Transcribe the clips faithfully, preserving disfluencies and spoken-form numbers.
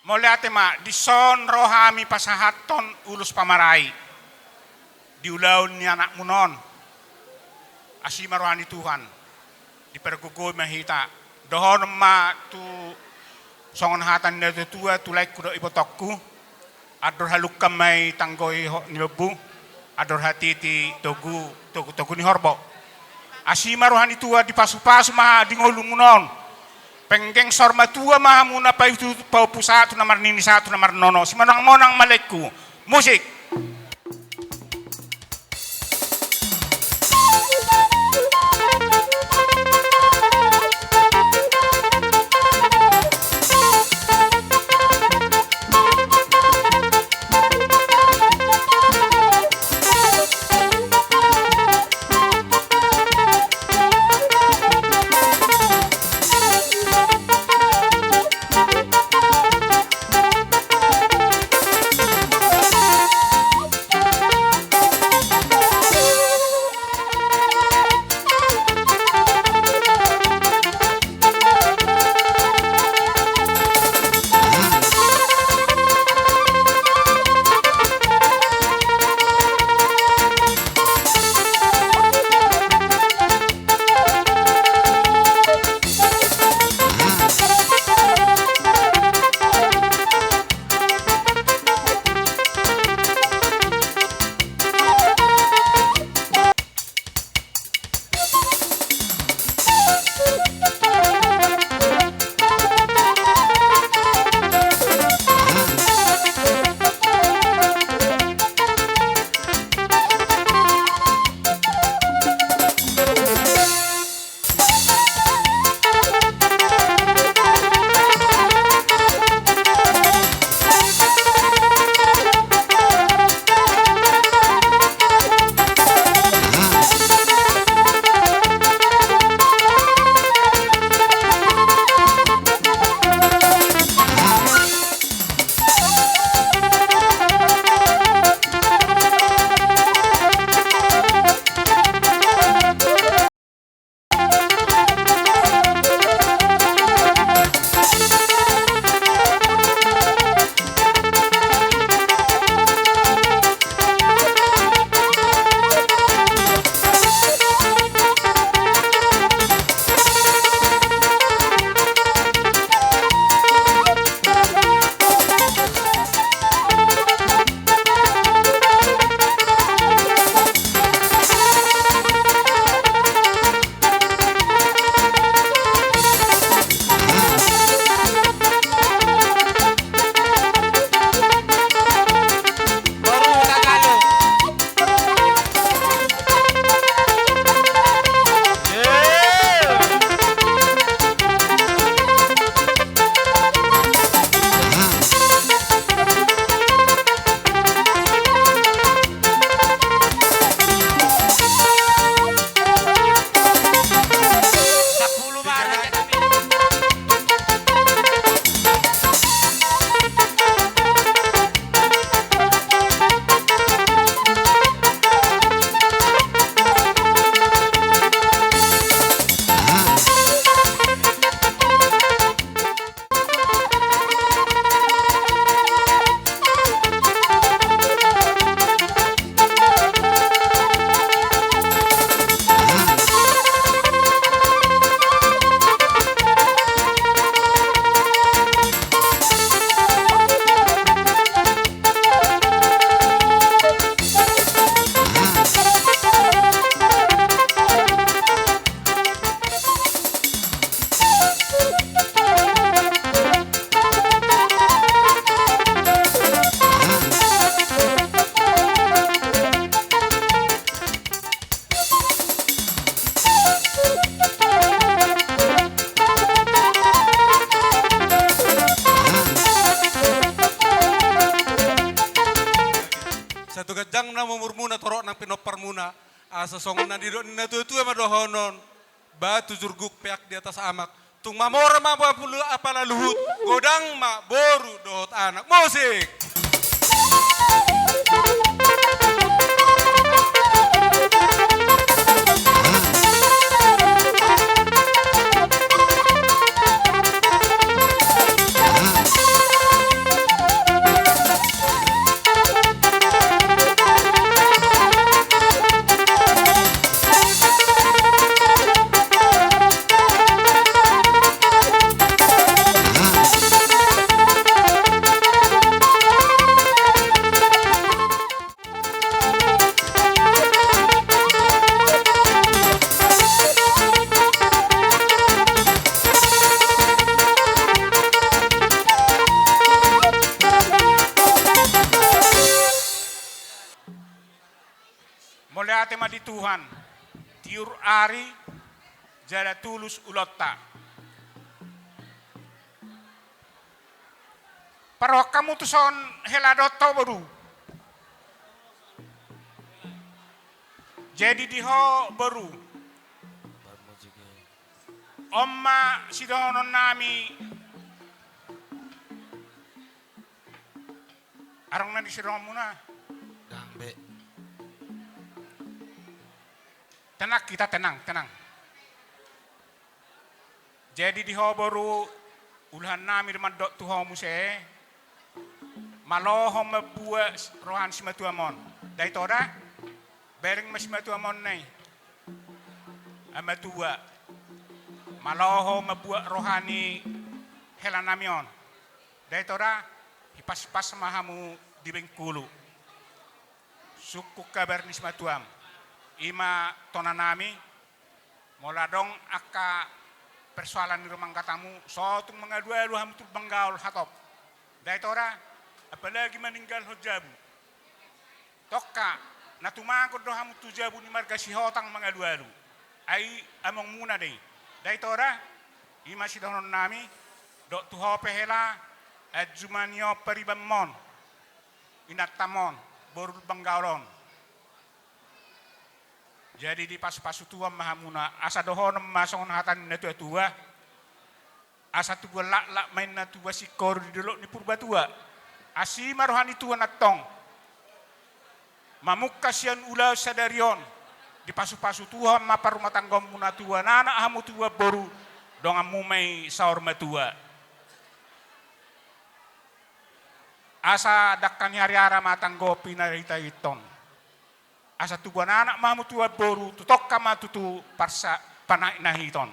Mauliate ma, dison ro hami pasahathon ulos pamarai di ulaon ni anakmuna on. Asi ma roha ni Tuhan, dipargogoi ma hita. Dohonon ma tu songon hata ni natuatua, tu laengku dohot ibotongku: Andor halungka ma i tanggoi ho-, ni lombu, andor hatiti togu, togutogu ni horbo. Asi ma roha ni Tuhan, dipasupasu ma di ngolumuna on. Penggeng saur matua ma hamuna, paitu paupusatu na marnini, satu na marnono. Simonangmonang ma, laengku. Musik. Sai tu ganjang ma umurmuna, torop nang pinomparmuna. Asa songon na nidok ni natuatua ma dohonon: Batu jurguk peak di atas amak. Tung mamora ma apala luhut, godang ma boru dohot anak. Musik. Mauliate ma di Tuhan, tiur ari jala tulus ulaonta. Parohon hamu tuson hela dohot ho boru. Jadi di ho boru, on ma sidohononnami. Adong na di sidohononmuna? Ndang be. Tenang kita, tenang, tenang. Jadi di ho boru, ulahannami do mandok tu ho muse, malo ho mambuat roha ni simatuam on. Ndai to da? Bereng ma simatuam on nai. Amatua, malo ho mambuat roha ni helanami on. Ndai to da? Hipaspas ma hamu di Bengkulu. Sungkun kabar ni simatuam. I ma tonanami. Molo adong angka persoalan ni rumangga tamu, so tung mangalualu hamu tu Lumban Gaol hatop. Ndai to da? Apalagi maninggalhon jabu. Tongka, na tumagon do hamu tu jabu ni marga Sihotang mangalualu. Ai amongmuna do i. Ndai to da? I ma sidohononnami, dohot tu ho pe hela, anju ma nion paribanmon, inantamon, boru Lumban Gaol on. Jadi dipasupasu Tuhan ma hamuna, asa dohonon ma songon hata ni natuatua. Asa tubuan laklak ma inna tubuan singkoru di dolok ni Purbatua. Asi ma roha ni Tuhan antong mamungka sian ulaon sadari on. Dipasupasu Tuhan ma parumatanggaonmuna, tubuan anak hamu tubuan boru, donganmu ma i saur matua. Asa dangka ni hariara ma tanggopi na hita ingot on. Asa tubuan anak ma hamu tubuan boru, tu tongka ma tutu parsa panaek na hiton.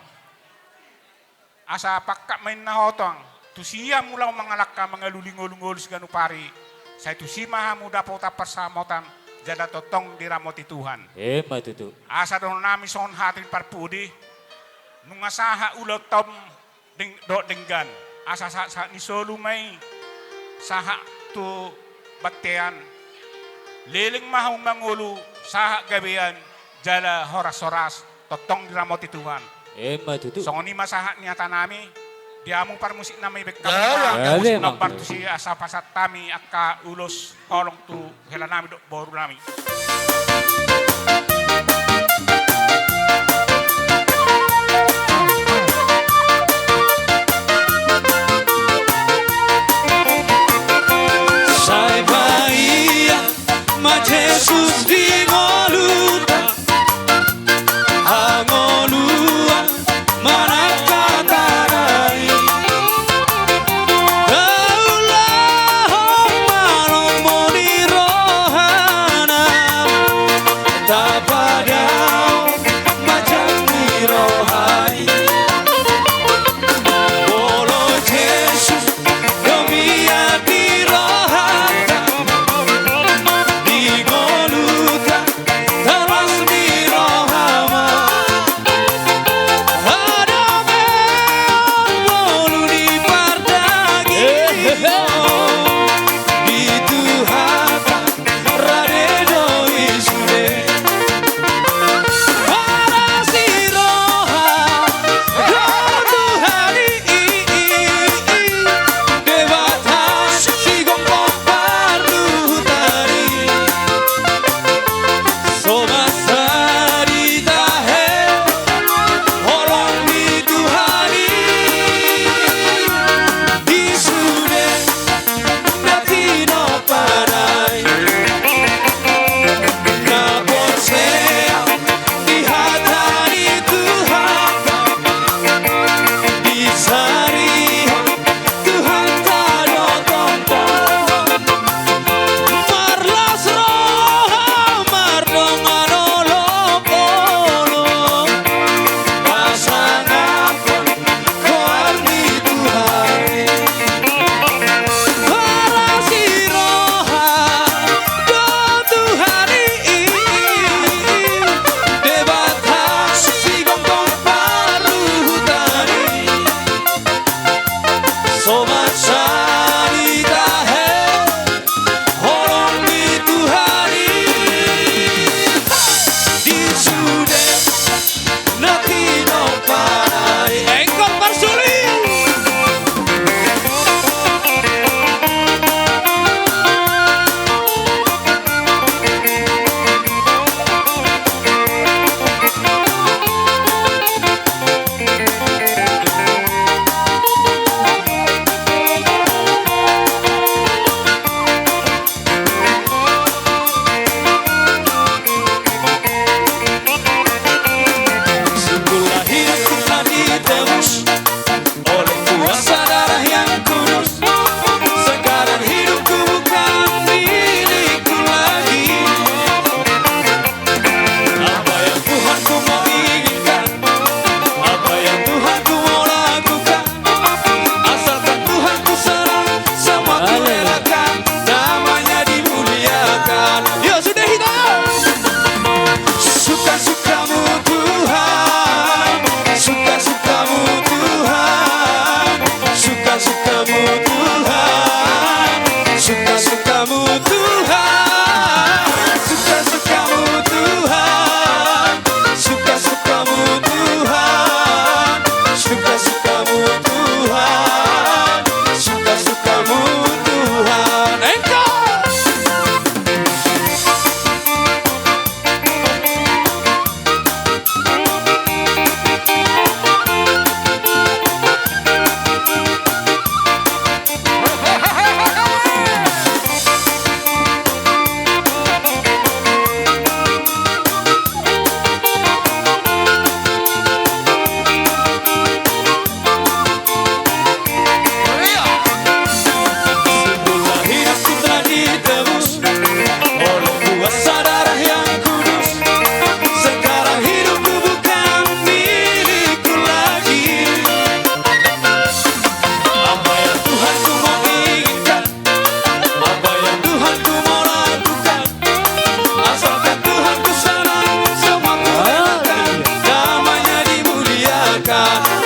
Asa pangkat ma inna hotang, tusi hamu laho mangalangka mangalului ngolungolu siganup ari, sai tusi ma hamu dapotan parsamotan, jala tongtong diramoti Tuhan. Emma tutu. Asa dohononnami songon hata ni parpudi, nunga sahat ulaonta on, deng-, dohot denggan, asa sahat-sahat ni solu ma i sahat tu bontean. Leleng ma hamu mangolu, sahat gabean, jala horas-horas, tongtong diramoti Tuhan. Emma tutu. Songon i ma sahat ni hatanami, di hamu parmusik nami, baen hamu. Jala. Jala, hamu Mang. Nombar tusi asa pasahat hami angka ulos holong tu helanami dohot borunami. Sai paia ma Jesus di ngolunta, hangoluan manang hata na i. Taulahon ma lomo ni rohana,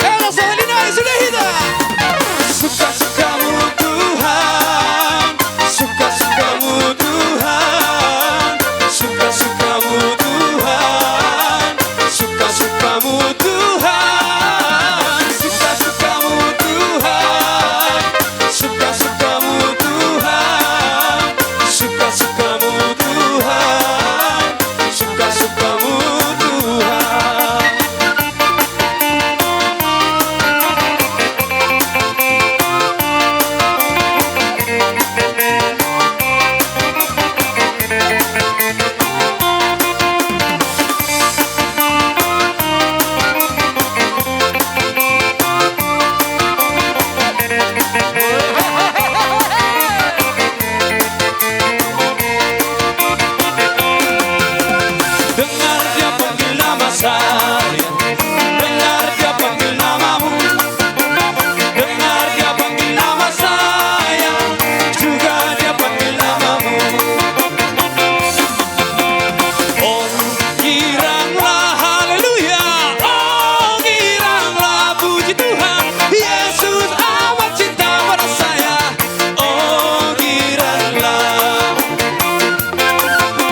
Era sahali nai sudah hita. Suka-sukamu Tuhan, suka-sukamu Tuhan, suka-sukamu Tuhan, suka-sukamu Tuhan, suka-sukamu Tuhan, suka-sukamu Tuhan, suka-sukamu Tuhan, suka-sukamu Tuhan. Dengar dia panggil nama saya. Dengar dia panggil namamu. Dengar dia panggil nama saya. Juga dia panggil namamu. Oh, giranglah haleluya. Oh, giranglah puji Tuhan. Yesus amat cinta pada saya. Oh, giranglah.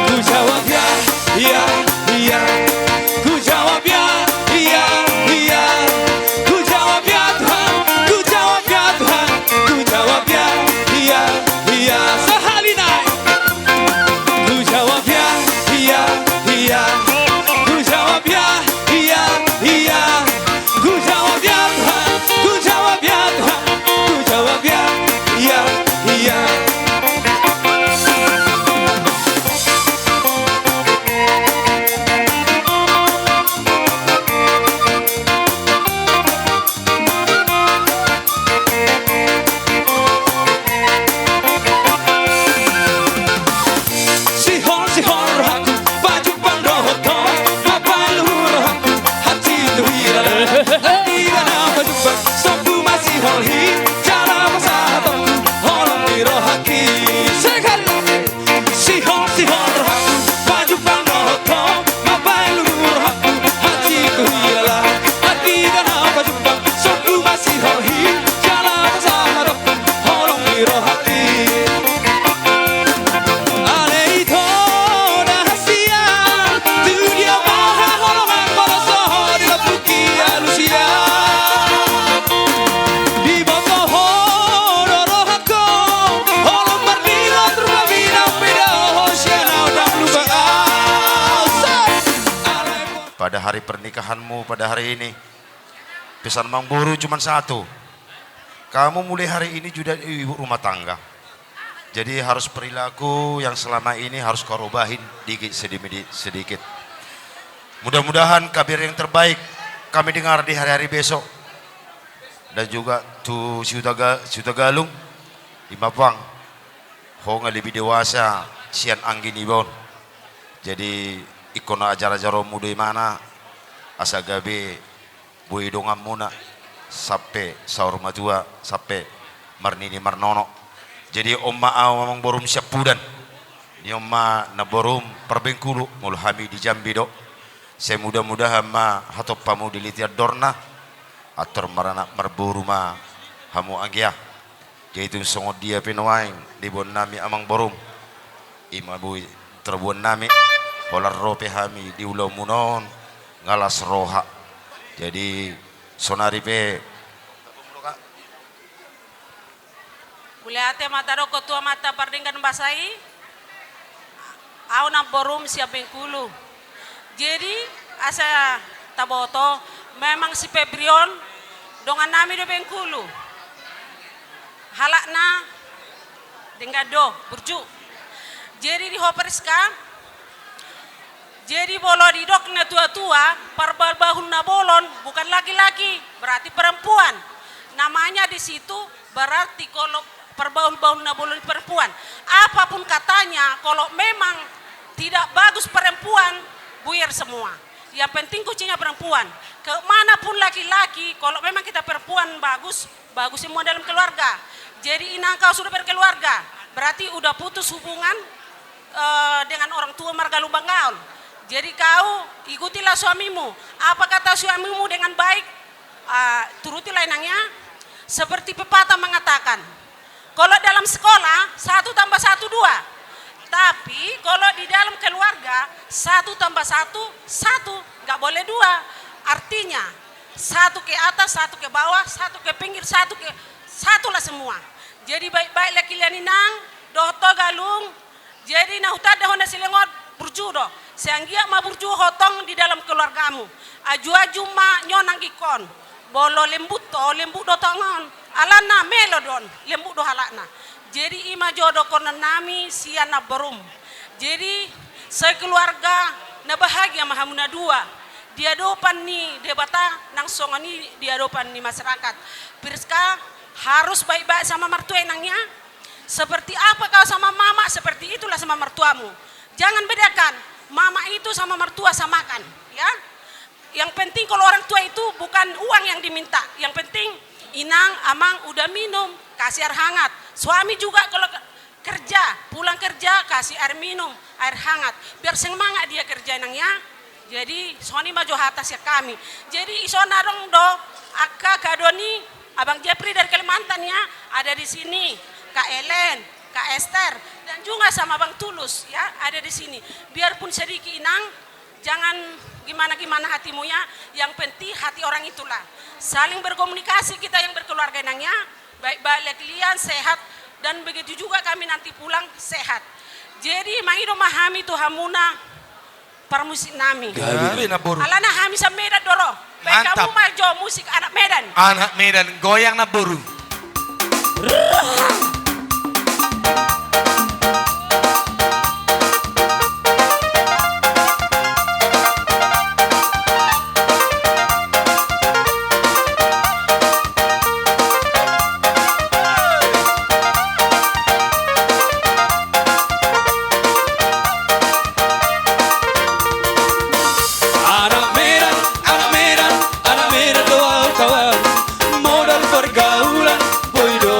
Ku jawab ya, ya, ya. Ku jawab ya, ya, ya. Ku jawab ya Tuhan, ku jawab ya Tuhan. Ku jawab ya, ya, ya. Sahali nai. Ku jawab ya, ya, ya. Ku jawab ya, ya, ya. Ku jawab ya Tuhan, ku jawab ya Tuhan, ku jawab ya, ya, ya. Sihol, sihol rohangku, pajumpang dohot ho, mapalu rohangku, hansit tu hira. Hatiha na pajumpang, songku ma sihol i, jala pasahatonku, holong ni rohangki. Sekali lagi. Sihol, sihol rohangku, pajumpang dohot ho, mapalu rohangku, hansit tu hira. Hatiha na pajumpang, songku ma sihol i, jala pasahatonku, holong ni rohangki. Ale ito na hasian, tu dia ma haholongan, molo so ho di lambungki alusia. Diboto ho do rohangku, holong marnilot rupami, naung peda ho sian au, ndang lupa au. Pada hari pernikahanmu pada hari ini, pesan Amangboru cuma satu. Kamu mulai hari ini sudah ibu rumah tangga. Jadi harus perilaku yang selama ini harus kau rubahin dikit sedemi-, sedikit. Mudah-mudahan kabar yang terbaik kami dengar di hari-hari besok. Dan juga tu Sihutaga-, Sihutagalung, ima pang, ho nga lebih dewasa sian anggi niba on. Jadi ingkon ajar-ajaronmu do imana, asa gabe boi donganmuna sampe saur matua, sampe marnini marnono. Jadi on ma au Amangborum Siampudan. Ni on ma Namborum Parbengkulu, molo hami di Jambi do. Sai mudah-mudahan ma hatompamu diliti andorna, antor maranak marboru ma hamu anggia. Jadi tung songon dia pe nuaeng diboan nami Amangborum, ima boi tarboan nami, holan ro pe hami di ulaonmuna on nga las roha. Jadi sonari pe. Mauliate ma tadokkon tu Amanta Pardenggan Basa i. Au Namborum sian Bengkulu. Jadi asa taboto, memang si Febri on dongan nami do Bengkulu. Halakna denggan do, burju. Jadi di ho Priska, jadi molo didok na tua-tua, parbahul-bahul na bolon bukan laki-laki, berarti perempuan. Namanya di situ berarti kalau parbahul-bahul na bolon perempuan. Apapun katanya, kalau memang tidak bagus perempuan, buyar semua. Yang penting kuncinya perempuan. Kemanapun laki-laki, kalau memang kita perempuan bagus, bagus semua dalam keluarga. Jadi inang kau sudah berkeluarga, berarti udah putus hubungan, eh, dengan orang tua marga Lumban Gaol. Jadi kau ikutilah suamimu. Apa kata suamimu dengan baik, Ah, turutilah, Inang, ya. Seperti pepatah mengatakan, kalau dalam sekolah, satu tambah satu, dua. Tapi kalau di dalam keluarga, satu tambah satu, satu. Nggak boleh dua. Artinya, satu ke atas, satu ke bawah, satu ke pinggir, satu ke, satulah semua. Jadi baik-baiklah kalian, Inang, dohot ho Galung. Jadi na hutanda hona silengot burju do. Sai anggiat ma burju ho tong di dalam keluargamu. Aju-aju ma nion anggingkon. Molo lembut do, lembut do tongon. Alana melo do on, lembut do halakna. Jadi i ma jo dohonon nami sian namborum. Jadi sekeluarga na bahagia ma hamu na dua di adopan ni Debata, nang songon i di adopan ni masyarakat. Priska, harus baik-baik sama martua, Inang, ya. Seperti apa kau sama mama, seperti itulah sama mertuamu. Jangan bedakan, mama itu sama mertua samakan, ya. Yang penting kalau orang tua itu bukan uang yang diminta, yang penting, Inang, Amang, udah minum, kasih air hangat. Suami juga kalau ke-, kerja, pulang kerja, kasih air minum, air hangat. Biar semangat dia kerja, Inang, ya. Jadi, songon i ma jo hata sian hami. Jadi, dison adong do angka kadua ni Abang Jepri dari Kalimantan, ya, ada di sini, Kak Ellen, Kak Esther, dan juga sama Bang Tulus, ya, ada di sini. Biarpun sedikit, Inang, jangan gimana-gimana hatimu, ya. Yang penting hati orang itulah. Saling berkomunikasi kita yang berkeluarga, Inang, ya. Baik-baiklah kalian sehat, dan begitu juga kami nanti pulang sehat. Jadi, mangido ma hami tu hamuna parmusik nami. Gabe, namboru. Alana hami sian Medan do ro. Baik. Mantap. Hamu ma jo musik anak Medan. Anak Medan, goyang, namboru. Anak Medan, anak Medan, anak Medan do au kawan. Modal pergaulan boi do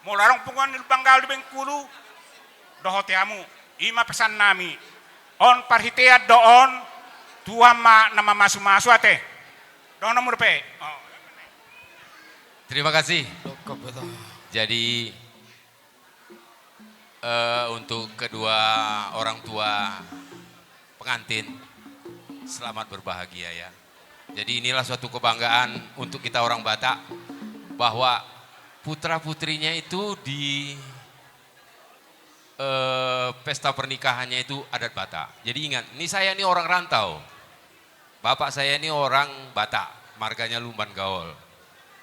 Molo adong punguan ni Lumban Gaol di Bengkulu, dohot hamu. I ma pesan nami. On parhitean do on, Tuhan ma na mamasu-masu ate. Dohononmu dope. Oh. Terima kasih. Jadi, eh, untuk kedua orang tua pengantin, selamat berbahagia ya. Jadi inilah suatu kebanggaan untuk kita orang Batak, bahwa putra-putrinya itu di, eh, pesta pernikahannya itu adat Batak. Jadi ingat, ini saya ini orang rantau. Bapak saya ini orang Batak, marganya Lumban Gaol.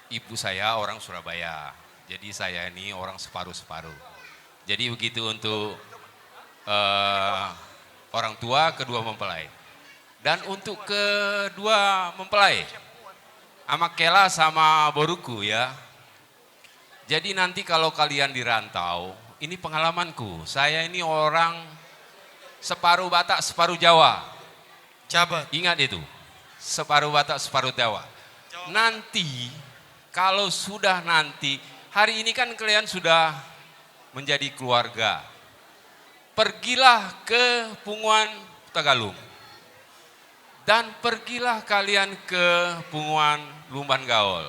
Ibu saya orang Surabaya. Jadi saya ini orang separuh-separuh. Jadi begitu untuk, eh, orang tua kedua mempelai. Dan untuk kedua mempelai, Amak Kela sama boruku ya. Jadi nanti kalau kalian di rantau, ini pengalamanku. Saya ini orang separuh Batak, separuh Jawa. Jabat. Ingat itu. Separuh Batak, separuh Jawa. Jawa. Nanti, kalau sudah nanti, hari ini kan kalian sudah menjadi keluarga. Pergilah ke punguan Tagalung. Dan pergilah kalian ke punguan Lumban Gaol.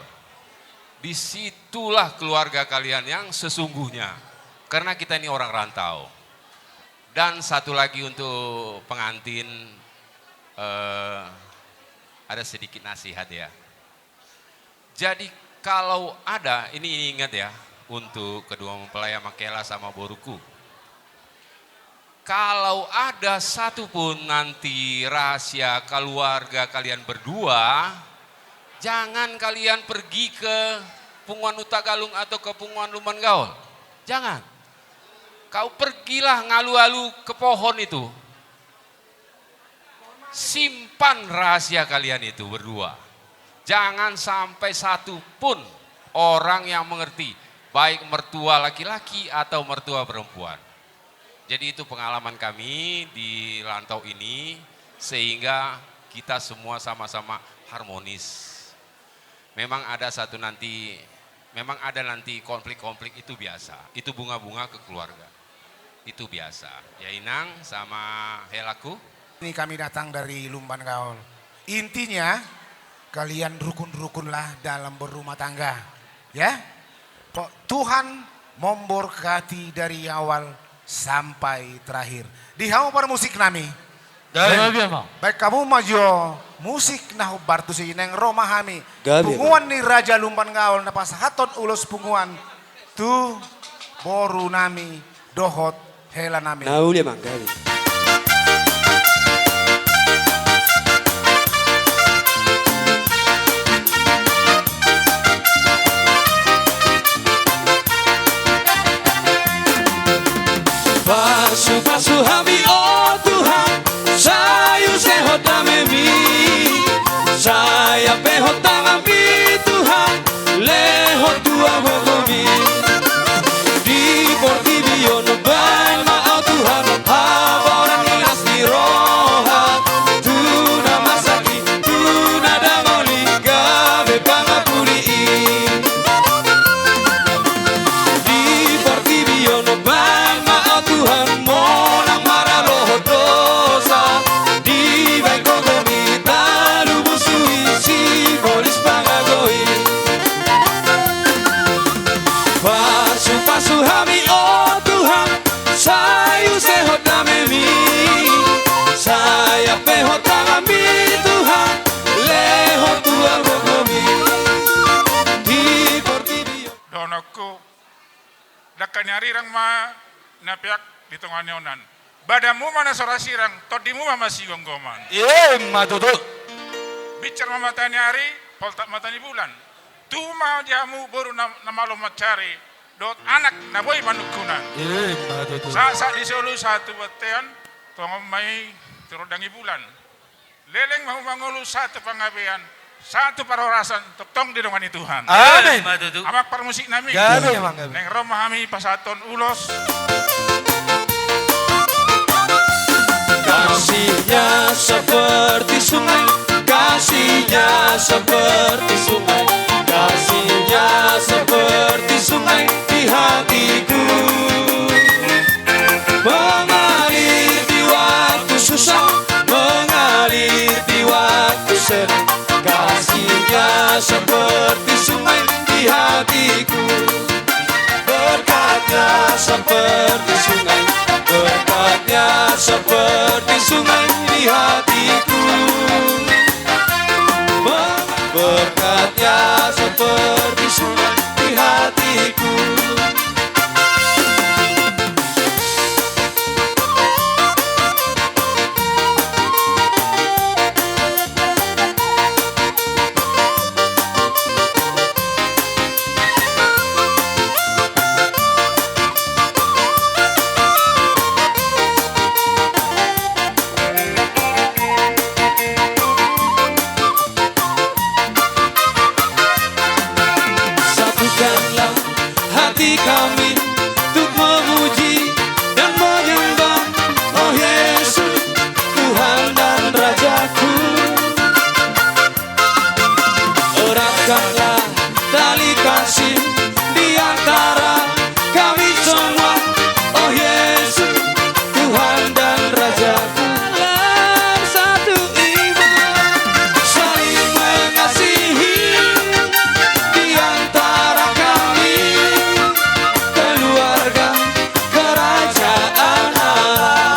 Disitulah keluarga kalian yang sesungguhnya. Karena kita ini orang rantau. Dan satu lagi untuk pengantin, eh, ada sedikit nasihat ya. Jadi kalau ada, ini, ini ingat ya, untuk kedua mempelai Amak Kela sama boruku. Kalau ada satu pun nanti rahasia keluarga kalian berdua, jangan kalian pergi ke punguan Hutagalung atau ke punguan Lumban Gaol. Jangan. Kau pergilah ngalu-alu ke pohon itu. Simpan rahasia kalian itu berdua. Jangan sampai satu pun orang yang mengerti, baik mertua laki-laki atau mertua perempuan. Jadi itu pengalaman kami di rantau ini, sehingga kita semua sama-sama harmonis. Memang ada satu nanti, memang ada nanti konflik-konflik, itu biasa. Itu bunga-bunga ke keluarga. Itu biasa. Ya Inang sama Helaku. Ini kami datang dari Lumban Gaol. Intinya, kalian rukun-rukunlah dalam berumah tangga. Ya? Kok Tuhan memberkati dari awal sampai terakhir. Di hamu parmusik nami. Gabe. Baen hamu ma jo musik na hombar tusi, naeng ro ma hami. Gabe, punguan ni Raja Lumban Gaol na pasahathon ulos punguan tu boru nami dohot hela nami. Na uli ma gabe. Pasu-pasu hami, o Tuhan, sai use Ho damemi, sai ampehon tanganmi, Tuhan, lehon tua gogomi. Di portibi on baen ma, o Tuhan, haboran ni las ni roha tu na marsakit, tu na dangoli, gabe pangapuli i. Di portibi on baen ma, o Tuhan, monang maralohot dosa, dibaen gogomi talu musu i, sibolis pangago i. Pasu-pasu hami, o Tuhan, sai use Ho damemi, sai ampehon tanganmi, Tuhan, lehon tua gogomi. Di portibi on. Dohononku, dangka ni arirang ma na peak di tonga ni onan. Badanmu ma na so ra sirang, tondimu ma masigomgoman. Emma tutu. Binsar ma mata ni ari, poltak mata ni bulan. Tubu ma di hamu boru na, na malo mansari, dohot anak na boi manungkunan. Emma tutu. Sahat-sahat di solu, sahat tu bontean, tongon ma i tu rondang ni bulan. Leleng ma hamu mangolu sahat tu panggabean, sahat tu parhorasan, tongtong didongani Tuhan. Amin. Emma tutu. Amang parmusik nami. Gabe, amang, gabe. Naeng ro ma hami pasahathon ulos. Kasihnya seperti sungai, kasihnya seperti sungai, kasihnya seperti sungai di hatiku. Mengalir di waktu susah, mengalir di waktu senang. Kasih-Nya seperti sungai di hatiku. Berkat-Nya seperti sungai, berkat-Nya seperti sungai di hatiku. Berkat-Nya seperti sungai di hatiku. Satukanlah hati kami untuk memuji dan menyembah, oh Yesus, Tuhan dan Rajaku. Eratkanlah tali kasih di antara kami semua, oh Yesus, Tuhan dan Rajaku. Dalam satu iman, saling mengasihi di antara kami, keluarga kerajaan Allah.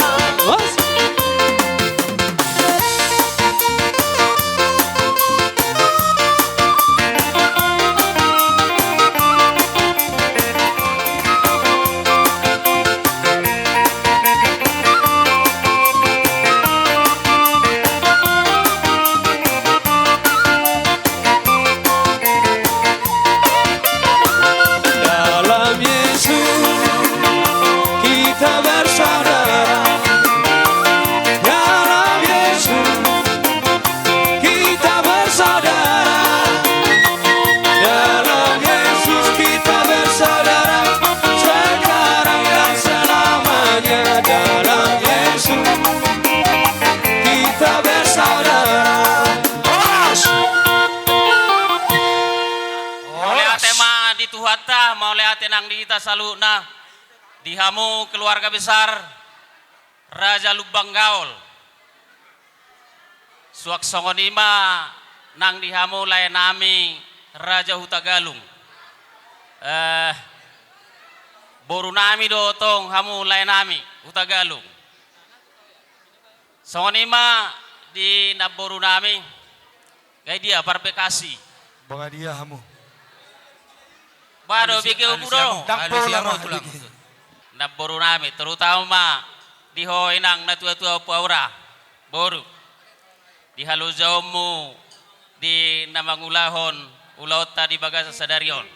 Dalam Yesus kita bersaudara. Dalam Yesus kita bersaudara. Dalam Yesus kita bersaudara. Sekarang dan selamanya. Dalam Yesus kita bersaudara. Horas! Mauliate ma di Tuhanta, mauliate nang di hita saluhutna, di hamu keluarga besar Raja Lumban Gaol. Suang songon i ma nang di hamu laenami Raja Hutagalung. Eh, borunami do tong hamu laenami Hutagalung. Songon i ma di namborunami. Gai dia Parbekasi. Boha dia hamu? Ba do bege ubu do. Ndang pola hamu, tulang. Namborunami, terutama di ho inang na tua-tua Ompu Aura, boru. Di halojaonmu di na mangulahon ulaonta di bagasan sadari on.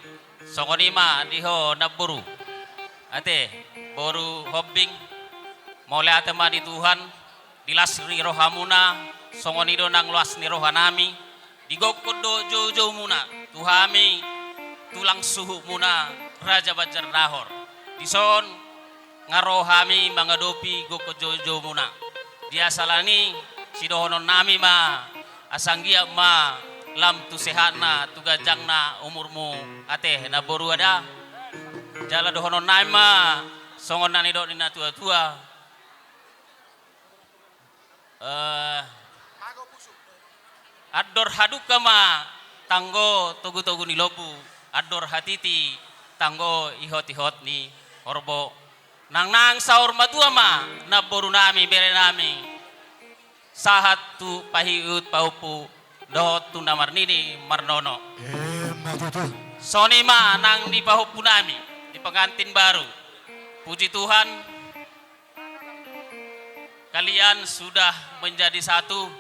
Songon i ma di ho namboru. Ate, boru Hombing, mauliate ma di Tuhan, di las ni rohamuna, songon i do nang las ni rohanami, digokkon do joujoumuna tu hami, tulang suhutmuna, Raja Banjarnahor. Dison, nga ro hami mangadopi gokkon joujoumuna. Di asa ala ni i, sidohononnami ma, asa anggiat ma lam tu sehatna, tu ganjangna umurmu, ate, namboru ada. Jala dohononnami ma, songon na nidok ni na tua-tua. Eh, andor hadungka ma tanggo togu-togu ni lombu, andor hatiti tanggo ihot-ihot ni horbo. Nangnang saur matua ma namborunami, berenami, sahat tu pahihut pahompu dohot tu na marnini marnono. Emma tutu. Songon i ma nang di pahompunami, di pengantin baru. Puji Tuhan, kalian sudah menjadi satu,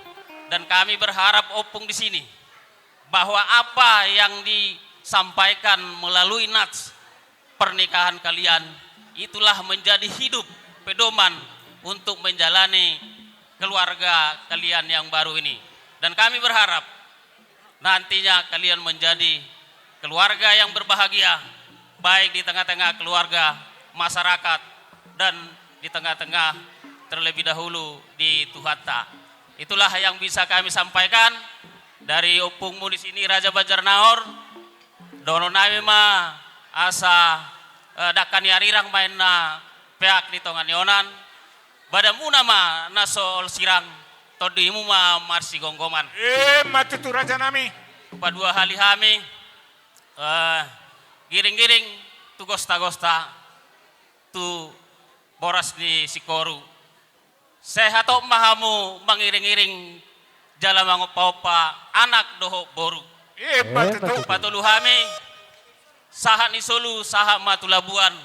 dan kami berharap, Ompung, di sini, bahwa apa yang disampaikan melalui nats pernikahan kalian, itulah menjadi hidup pedoman untuk menjalani keluarga kalian yang baru ini. Dan kami berharap nantinya kalian menjadi keluarga yang berbahagia, baik di tengah-tengah keluarga, masyarakat, dan di tengah-tengah, terlebih dahulu di Tuhanta. Itulah yang bisa kami sampaikan dari ompungmu di sini, Raja Banjarnahor. Dohononnami ma asa Eh, dangka ni arirang ma inna peak di tonga ni onan. Badanmuna ma na so ol sirang, tondimu ma marsigomgoman. Emma tutu, rajanami. Padua hali hami, eh, giring-giring tu gosta-gosta, tu boras ni sikoru. Sai hatop ma hamu mangiring-iring jala mangompa-ompa anak dohot boru. Emma tutu. Patolu hami, sahat ni solu, sahat ma tu Labuan,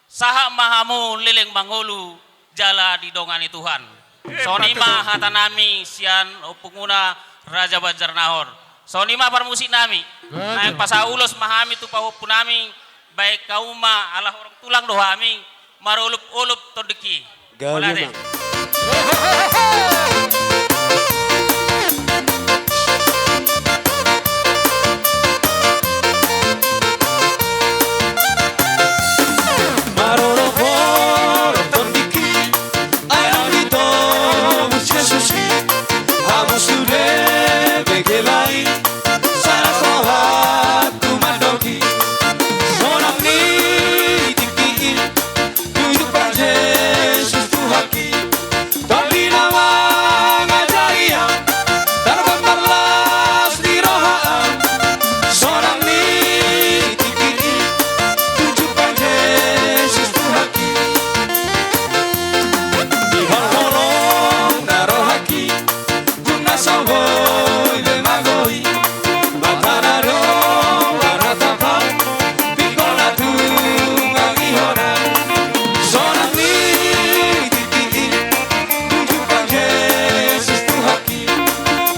sahat ma hamu leleng mangolu jala didongani Tuhan. Emma tutu. Songon i ma hatanami sian ompungmuna Raja Banjarnahor. Songon i ma parmusiknami. Gabe. Naeng pasahat ulos ma hami tu pahompunami, baen hamu ma ala horong tulang do hami, marolop-olop tondikkon. Gabe. Mauliate. Marolop-olop tondikkon, ai naung ditobus Jesus i, hamu sude bege lain, sai las rohangku mandok i, sonang ni tingki i, tu jumpa Jesus Tuhanki, Tondi na mangajari ahu, targambar las ni roha ahu, sonang ni tingki i, tu jumpa Jesus Tuhanki. Diholholong na rohangki, tung na so boi be magoi, mata na dong martatap, pinggol na tung mangihon ahu, sonang ni tingki i, tu jumpa Jesus Tuhanki,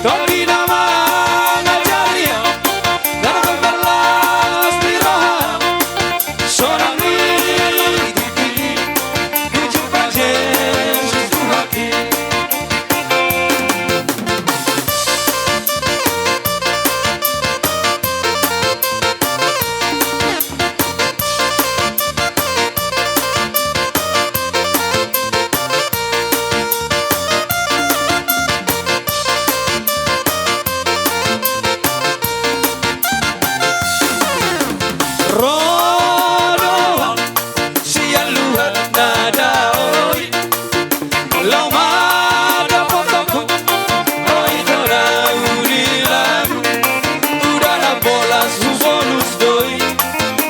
Tondi na mangajari ahu, targambar las ni roha ahu, sonang ni tingki i, tu jumpa Jesus Tuhanki. Ro do ahu sian luat na dao i, laho mandapothon ho, ho ito na uli lagu, uda na polas hubolus do i,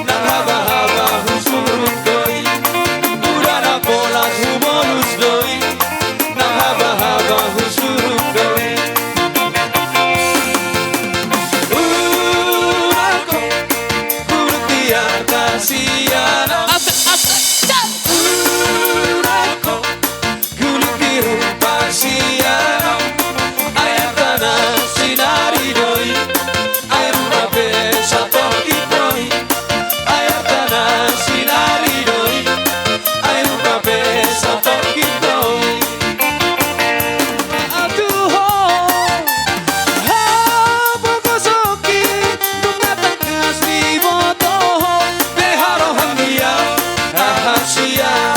nang habahaba husurut do i, uda na polas hubolus do i, nang habahaba husurut do i. Uda ho, guluk di arta sian ahu. Asik, asik, cak. Uda ho, guluk di rumpa sian ahu. Ai arta na sinari do i, ai rumpa pe satongkin do i. Ai arta na sinari do i, ai rumpa pe satongkin do i. Aduh ho, hapogosoki, dung na tangkas diboto ho, beha rohangku, aha sian.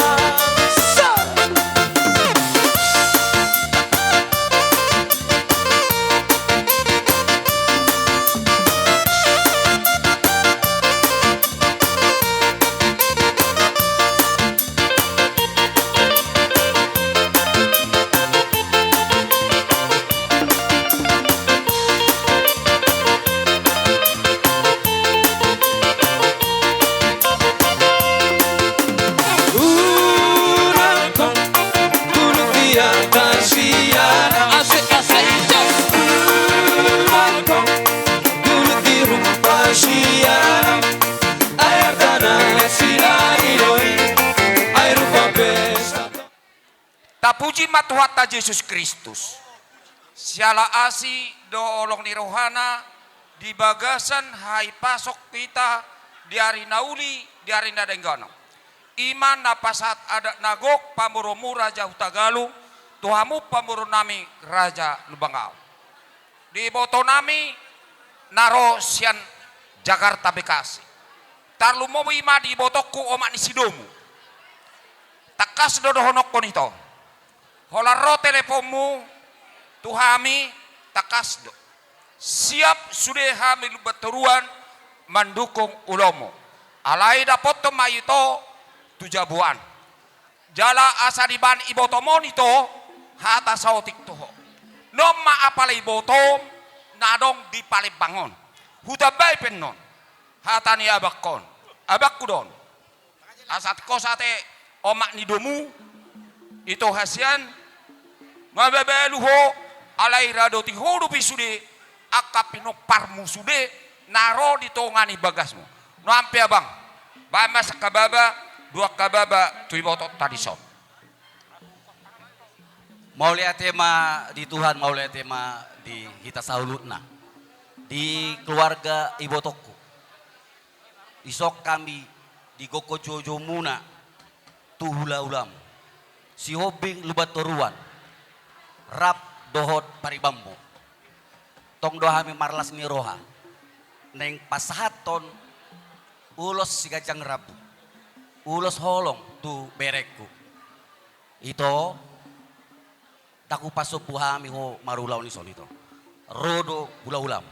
Uda ho, guluk di arta sian ahu. Asik, asik. Uda ho, guluk di rumpa sian ahu. Ai arta na sinari do i, ai rumpa pe satongkin. Tapuji ma Tuhanta Jesus Kristus. Siala asi dohot holong ni rohana, di bagasan hahipason hita di ari na uli, di ari na denggan on. I ma na pasahat adat na gok pamoruonmu Raja Hutagalung, tu hamu pamoruonnami Raja Lumban Gaol. Dibotonami na ro sian Jakarta Bekasi. Tarlumobi ma di ibotongku omak ni si Domu. Tangkas do dohononku on ito. Holan ro teleponmu tu hami, tangkas do. Siap sude hami Lumban Toruan mandukung ulaonmu. Alai dapothon ma ito tu jabu an. Jala asa dibaen ibotom on ito hata saotik tu ho. Nunga apala ibotom na adong di Palembang on. Hutambai pe annon hata ni abangkon, abangku do on. Asa tingkos ate omak ni domu, ito hasian, mababalu ho, alai radoti ho dope sude angka pinomparmu sude na ro di tonga ni bagasmu. Nuaeng pe abang, baen ma sangkababa, dua angka baba tu ibotonta dison. Mauliate ma di Tuhan, mauliate ma di hita saluhutna, di keluarga ibotongku. Dison hami di gokhon joujoumuna tu hulahulam, Sihombing Lumban Toruan, rap dohot paribanmu. Tong do hami marlas ni roha naeng pasahathon ulos siganjang rambu, ulos holong tu berengku. Ito, ndang hupasombu hami ho marulaon dison ito. Ro do hulahulam.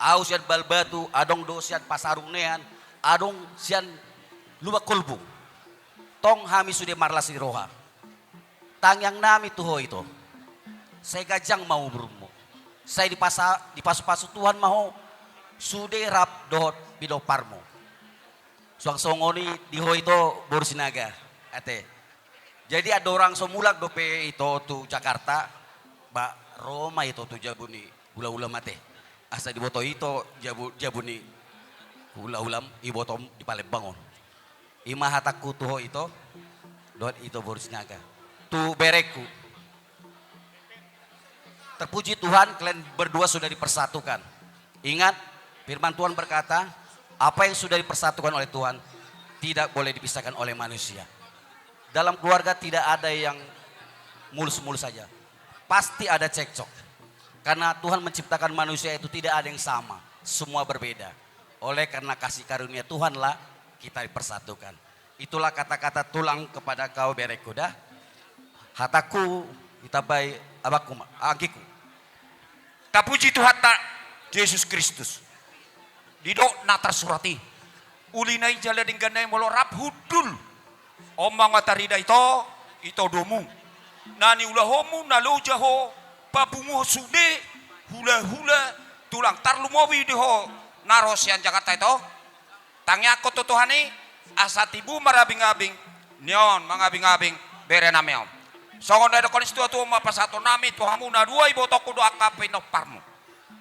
Ahu sian Balbatu, adong do sian Pasarung Nean, adong sian Lumban Kolbung. Tong hami sude marlas ni roha. Tangiangnami tu ho ito, sai ganjang ma umurmu, sai dipasa-, dipasupasu Tuhan ma ho sude rap dohot pinomparmu. Suang songon i di ho ito boru Sinaga ate. Jadi andorang so mulak dope ito tu Jakarta, ba ro ma ito tu jabu ni hulahulam ate. Asa diboto ito jabu, jabu ni hulahulam ibotom di Palembang on. I ma hatangku tu ho ito, dohot ito boru Sinaga, tu berengku. Terpuji Tuhan, kalian berdua sudah dipersatukan. Ingat, firman Tuhan berkata, apa yang sudah dipersatukan oleh Tuhan tidak boleh dipisahkan oleh manusia. Dalam keluarga tidak ada yang mulus-mulus saja. Pasti ada cekcok. Karena Tuhan menciptakan manusia itu tidak ada yang sama, semua berbeda. Oleh karena kasih karunia Tuhanlah kita dipersatukan. Itulah kata-kata tulang kepada kau berengku da. Hatangku ditambai abangku ma-, anggingku. Tapuji Tuhanta Jesus Kristus. Didok na tarsurat i, uli na i jala denggan na i molo rap hundul. On ma na tarida ito, ito domu, na niulahonmu na loja ho papungu sude hulahula tulang tarlumobi di ho na ro sian Jakarta ito. Tangiangkon tu Tuhan i asa tibu marabingabing ni on mangabingabing berenami on. Songon na didokkon ni situatua on ma pasahatonnami tu hamu na dua ibotongku dohot angka pinomparmu.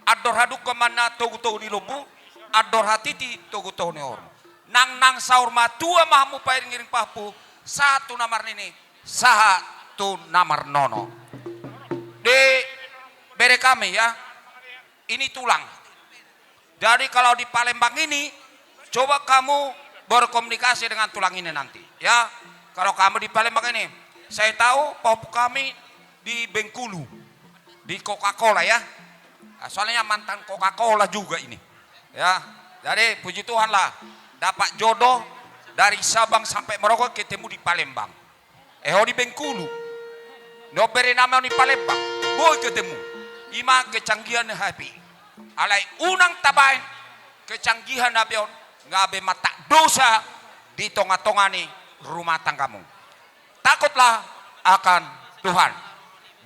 Andor hadungka ma na togutogu ni lombu, andor hatiti togutogu ni horbo. Nangnang saur matua ma hamu pairingiring pahompu, sahat tu na marnini, sahat tu na marnono. Di bere kami ya, ini tulang. Jadi kalau di Palembang ini, coba kamu berkomunikasi dengan tulang ini nanti, ya. Kalau kamu di Palembang ini, saya tahu pahompu kami di Bengkulu, di Coca-Cola ya. Nah, soalnya mantan Coca-Cola juga ini. Ya. Jadi puji Tuhan lah, dapat jodoh dari Sabang sampai Merauke ketemu di Palembang. Eh, ho di Bengkulu. Nunga berenami on di Palembang. Boi ketemu. I ma kecanggihan ni H P I. Alai unang tabaen kecanggihan H P I on gabe mantak dosa di tongatonga ni rumah tanggamu. Takutlah akan Tuhan.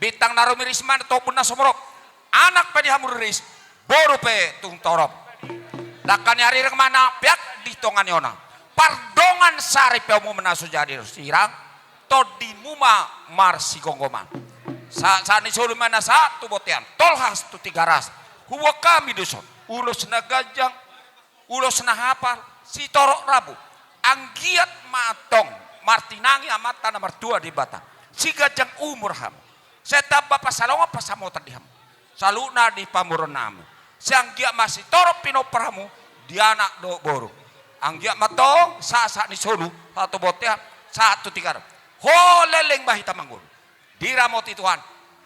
Bintang na rumiris ma tu ombun na sumorop. Anak pe di hamu riris, boru pe tung torop. Dangka ni harirang ma na peak di tonga ni onang. Pardongansari pe hamu ma na so jadi sirang. Tondimu ma marsigomgoman. Sa-, sahat ni solu ma na sahat tu bontean, tolhas tu Tigaras. Huboan hami dison ulos na ganjang, ulos na hapal, sitorop rambu. Anggiat ma antong martinangi Amanta na martua Debata, siganjang umur hamu. Sai tamba pansalongan pansamotan di hamu, saluhutna di pamoruonnami. Sai anggiat ma sitorop pinompar hamu di anak dohot boru. Anggiat ma antong sahat, sahat ni solu, sahat tu bontean, sahat tu Tigaras. Ho leleng ma hita mangolu. Diramoti Tuhan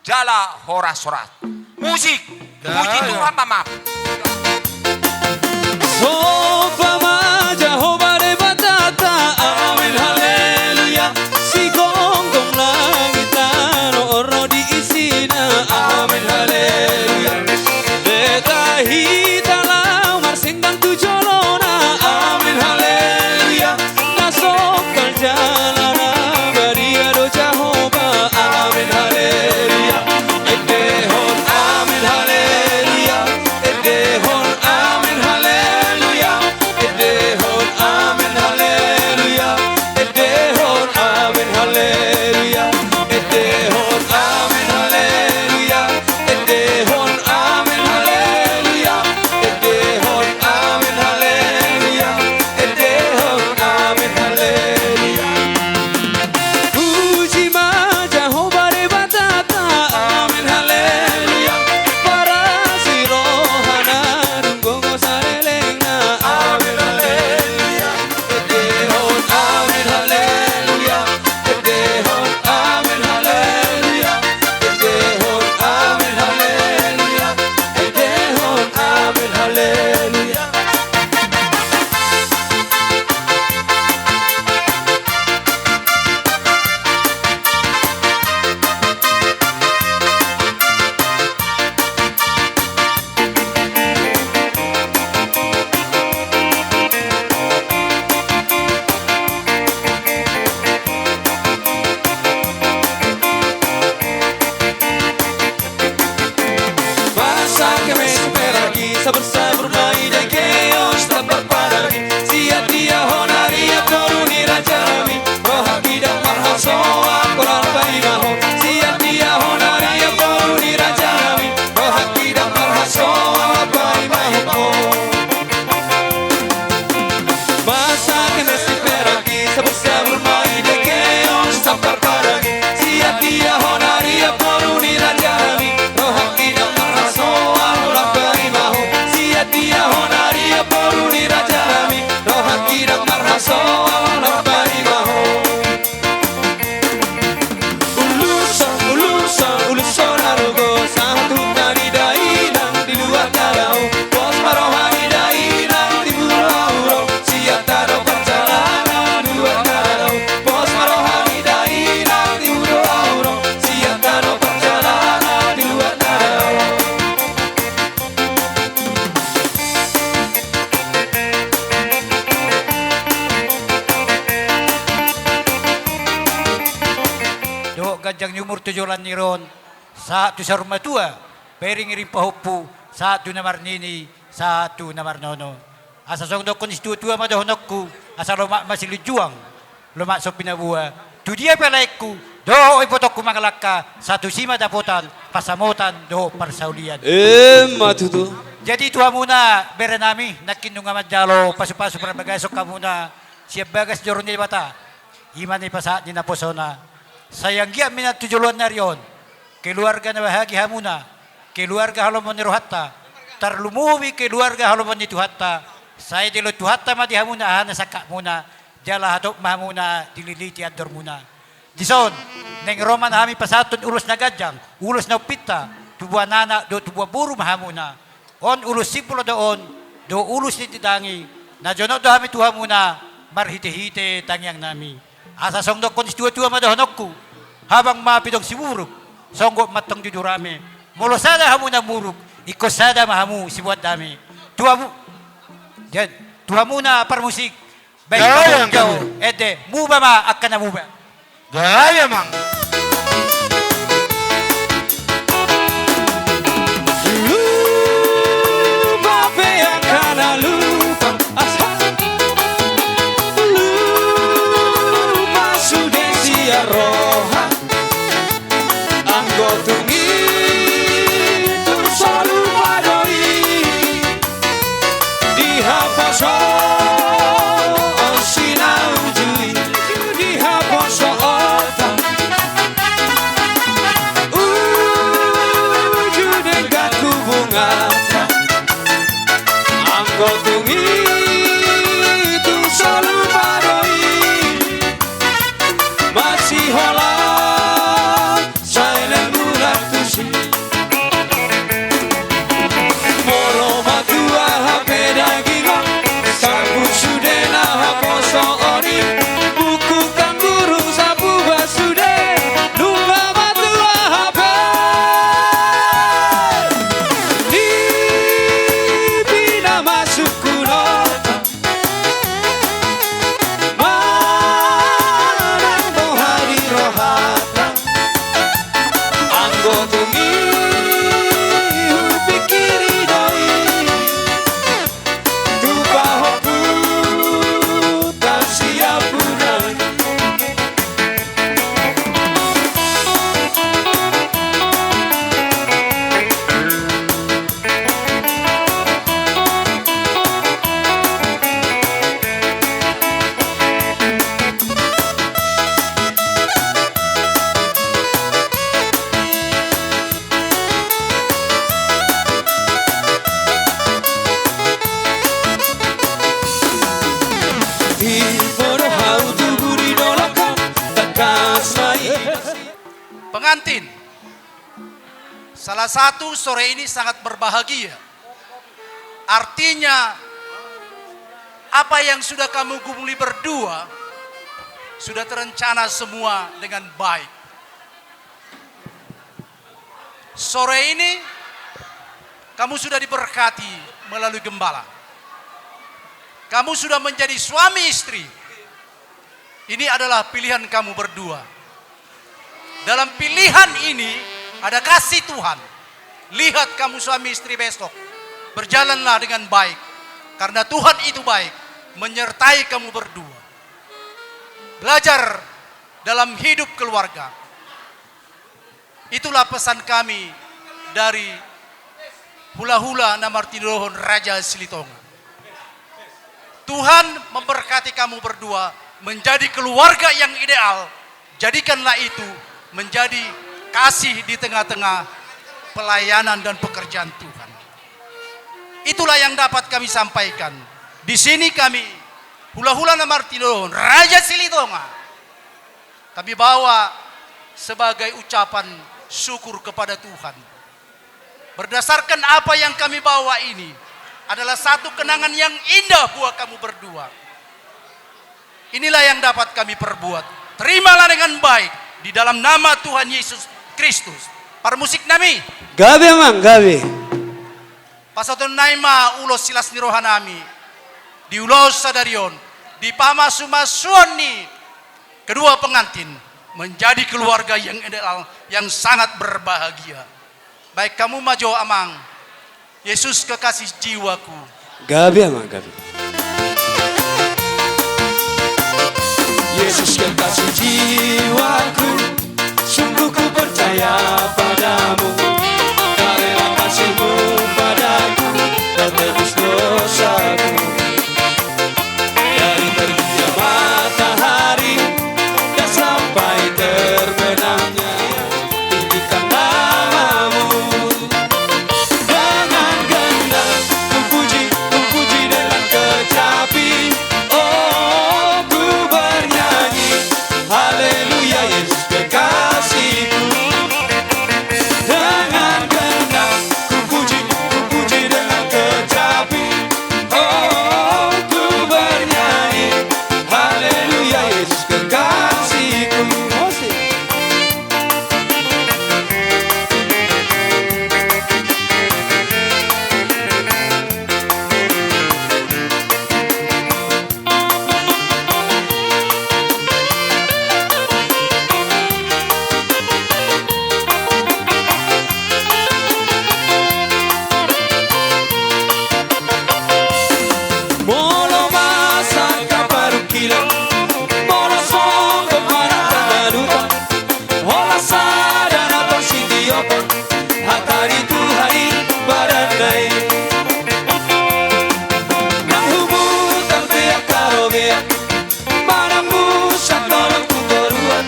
jala horas-horas. Musik. Puji Tuhan ma, maaf. Somba ma Jahowa Debatanta. Amen, haleluya. Sigomgom langit tano, ro di isina. Amen, haleluya. Beta hita laho marsenggang tu jolona. Amen, haleluya. Jala na badia do Jahowa, amen haleluya. Endehon amen haleluya. Endehon amen haleluya. Endehon amen haleluya. Endehon amen haleluya. Endehon amen haleluya. Endehon amen haleluya. Endehon amen haleluya. Endehon amen haleluya. Puji ma Jahowa Debatanta. Amen haleluya. Parasi rohana dung gogo salelengna. Amen haleluya. Endehon amen haleluya. Endehon amen haleluya. Endehon amen haleluya. Endehon amen haleluya. Masa kami seperagi, sabur-sabur mai dai keos tak berpadangi. Siat dia hona ria toru ni raja nami, roha kita marhasoa kolar pai maho. Siat dia hona ria toru ni raja nami, roha kita marhasoa pai maho. Masa kena si peragi, sabur-sabur mai dai keos tak berpadangi. Siat dia hona ria toru ni raja nami, roha kita marhasoa kolar pai maho. Siat dia hona ria toru ni raja nami, roha kita marhasoa kolar pai maho. Ulos, ulos, ulos na rogo, sahat tu na di dainang di luat na dao. Pos ma roha ni dainang di bulu auro, siat tano parjalanan luat na dao. Pos ma roha ni dainang di bulu auro, siat tano parjalanan di luat na dao. Dohot ganjang ni umur tu joloan ni ari on, sahat tu saur matua, pairing-iring pahompu, sahat tu na marnini, sahat tu na marnono. Asa songon dohonon ni situatua ma dohononku, asa lomak ma silinjuang, lomak so pinaboa, tu dia pe laengku, dohot ipotongku mangalangka, sai tusi ma dapotan, pansamotan, dohot parsaulian. Emma tutu. Jadi tu hamuna, bere nami, nangkin nunga manjalo, pasupasu parbagason hamuna, sian bagas joro ni Debata. I ma na pasahat ni naposona. Sai anggiat ma inna tu joloan ni ari on, keluarga na bahagia hamuna, keluarga halomoan ni rohanta, tarlumobi keluarga halomoan ni Tuhanta, sai dilehon Tuhanta ma di hamuna aha na sangkapmuna, jala hatop ma hamuna dililiti andormuna. Dison, naeng ro ma hami pasahathon ulos na ganjang, ulos na umpinta, tubuan anak dohot tubuan boru ma hamuna. On ulos simpul do on, dohot ulos ni tindangi, na jonok do hami tu hamuna, marhitehite tangiang nami. Asa songon dohonon ni situatua ma dohononku, habang ma pidong siburuk, songgop ma antong jujur ame, molo sada hamuna muruk, ingkon sada ma hamu siboan dame. Tu hamu, jad-, tu hamuna parmusik, baen ma jo, ende, muba ma angka na muba. Gaya, Mang. Lupa pe angka na lupa, asa lupa sude sian roha. Anggo tung i tung so lupa do i. Di haposoon sinaujui, di haposoonta. Uju denggan hubunganta. Anggo tung i tung so lupa do i. Masiholan. Sai lembu na tusi. Molo matua hape daging on, sapu sude na haposoon i. Buku tangguru sapu ba sude, nunga matua hape. Di pina masuk kuno. Ma pengantin. Salah satu sore ini sangat berbahagia. Artinya, apa yang sudah kamu gumuli berdua sudah terencana semua dengan baik. Sore ini, kamu sudah diberkati melalui gembala. Kamu sudah menjadi suami istri. Ini adalah pilihan kamu berdua. Dalam pilihan ini ada kasih Tuhan. Lihat kamu suami istri besok. Berjalanlah dengan baik. Karena Tuhan itu baik, menyertai kamu berdua. Belajar dalam hidup keluarga. Itulah pesan kami dari hula-hula na martinodohon Raja Silitonga. Tuhan memberkati kamu berdua menjadi keluarga yang ideal. Jadikanlah itu menjadi kasih di tengah-tengah pelayanan dan pekerjaan Tuhan. Itulah yang dapat kami sampaikan. Di sini kami, hula-hula na martinodohon Raja Silitonga, kami bawa sebagai ucapan syukur kepada Tuhan. Berdasarkan apa yang kami bawa ini adalah satu kenangan yang indah buat kamu berdua. Inilah yang dapat kami perbuat. Terimalah dengan baik di dalam nama Tuhan Yesus Kristus. Parmusik nami. Gabe, Amang, gabe. Pasahaton nami ma ulos silas ni roha nami. Di ulos sadari on, di pamasu-masuon ni kedua pengantin menjadi keluarga yang ideal, yang sangat berbahagia. Baen hamu ma jo, Amang. Yesus kekasih jiwaku. Gabe, Amang, gabe. Yesus kekasih jiwaku, sungguh ku percaya padamu. Karena kasih-Mu padaku, telah tebus dosaku. Dari terbitnya matahari dan sampai terbenamnya, tinggikan nama-Mu. Dengan gendang ku puji, ku puji dengan kecapi. Oh, ku bernyanyi, haleluya, Yesus kekasihku. Dengan gendang ku puji, ku puji dengan kecapi. Oh, ku bernyanyi, haleluya, Yesus kekasihku. Molo masa angka parungkilon, molo songgop marata na lupa, holan sada na tong sitiopon, hata ni Tuhan i badanna i. Nang humutar pe angka robean, manang musang dolok tu toruan,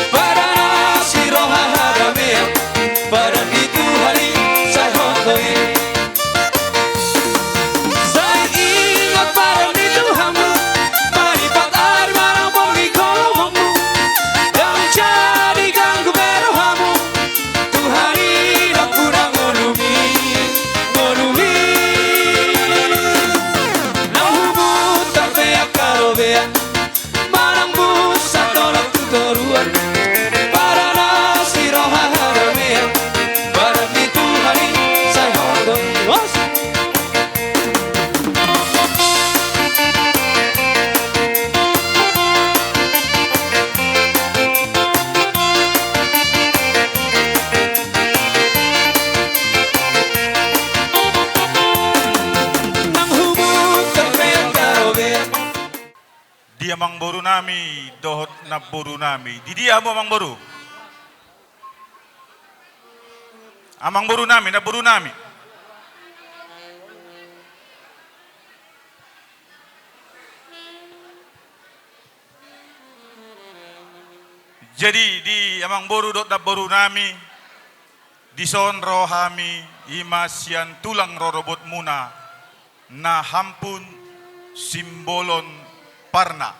padan asi roha hadamean, padan ni Tuhan i sai hot do i. Sai ingot padan ni Tuhanmu, malipat ari manang borngin holongmu, ndang jadi ganggu be rohamu. Tuhan i do pudang ngolumi, ngolumi. Nang humutar pe angka robean, manang musang dolok tu toruan, padan asi roha hadamean, padan ni Tuhan i sai hot do i. Nang humutar pe angka robean. Di amangboru nami dohot namboru nami. Di dia hamu amangboru? Amangboru nami, namboru nami. Jadi di amangboru dohot namboru nami, dison ro hami, i ma sian tulang rorobotmuna, na hampun simbolon parna.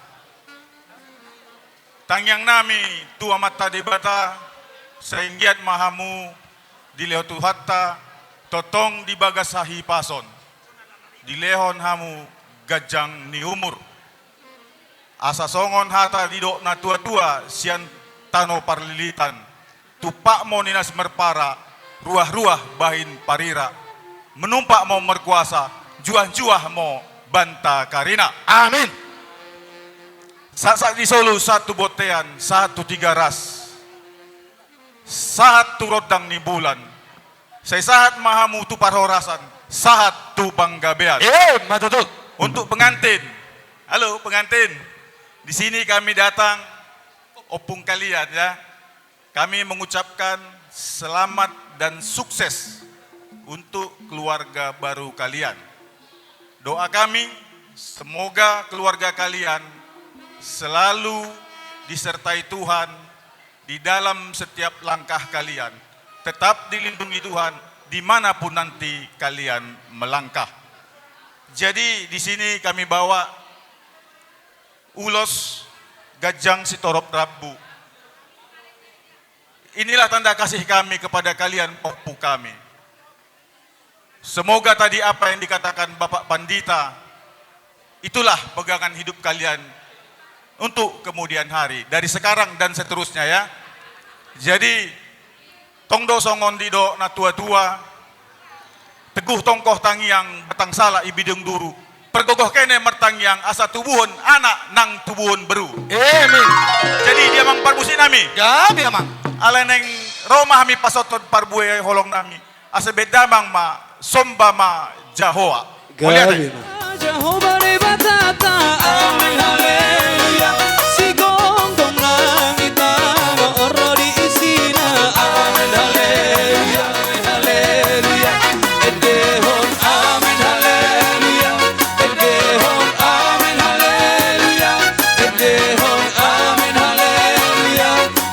Tangiang nami tu Amanta Debata, Sai anggiat ma hamu dilehon Tuhanta tongtong di bagas hahipason, dilehon hamu ganjang ni umur. Asa songon hata didok na tua-tua sian tano Parlilitan: Tumpak ma ninna simarpara, ruah-ruah bahen parira. Manumpak ma markuasa, juah-juah ma banta karina. Amin. Sahat-sahat ni solu sahat tu bontean, sahat tu Tigaras, sahat tu rondang ni bulan. Sai sahat ma hamu tu parhorasan, sahat tu panggabean. Emma tutu. Untuk pengantin. Halo, pengantin. Di sini kami datang, ompung kalian, ya. Kami mengucapkan selamat dan sukses untuk keluarga baru kalian. Doa kami, semoga keluarga kalian selalu disertai Tuhan di dalam setiap langkah kalian, tetap dilindungi Tuhan di mana pun nanti kalian melangkah. Jadi, di sini kami bawa ulos ganjang sitorop rambu. Inilah tanda kasih kami kepada kalian, ompung kami. Semoga tadi apa yang dikatakan Bapak Pandita, itulah pegangan hidup kalian untuk kemudian hari, dari sekarang dan seterusnya, ya. Jadi, tong do songon didok na tua-tua: Teguh tongkoh tangiang, batang salak i bidung duru. Pargogoh kene martangiang, asa tubuhon anak nang tubuhon boru. Amin. Jadi, di amang parmusik nami. Gabe, amang. Alai naeng ro ma hami pasahathon parbue holong nami. Asa bahen damang ma, somba ma Jahowa. Mauliate. Gabe ma. Jahowa Debatanta, amin haleluya. Sigomgom langit ma ro di isina, amin haleluya. Amin haleluya. Endehon amin haleluya. Endehon amin haleluya. Endehon amin haleluya.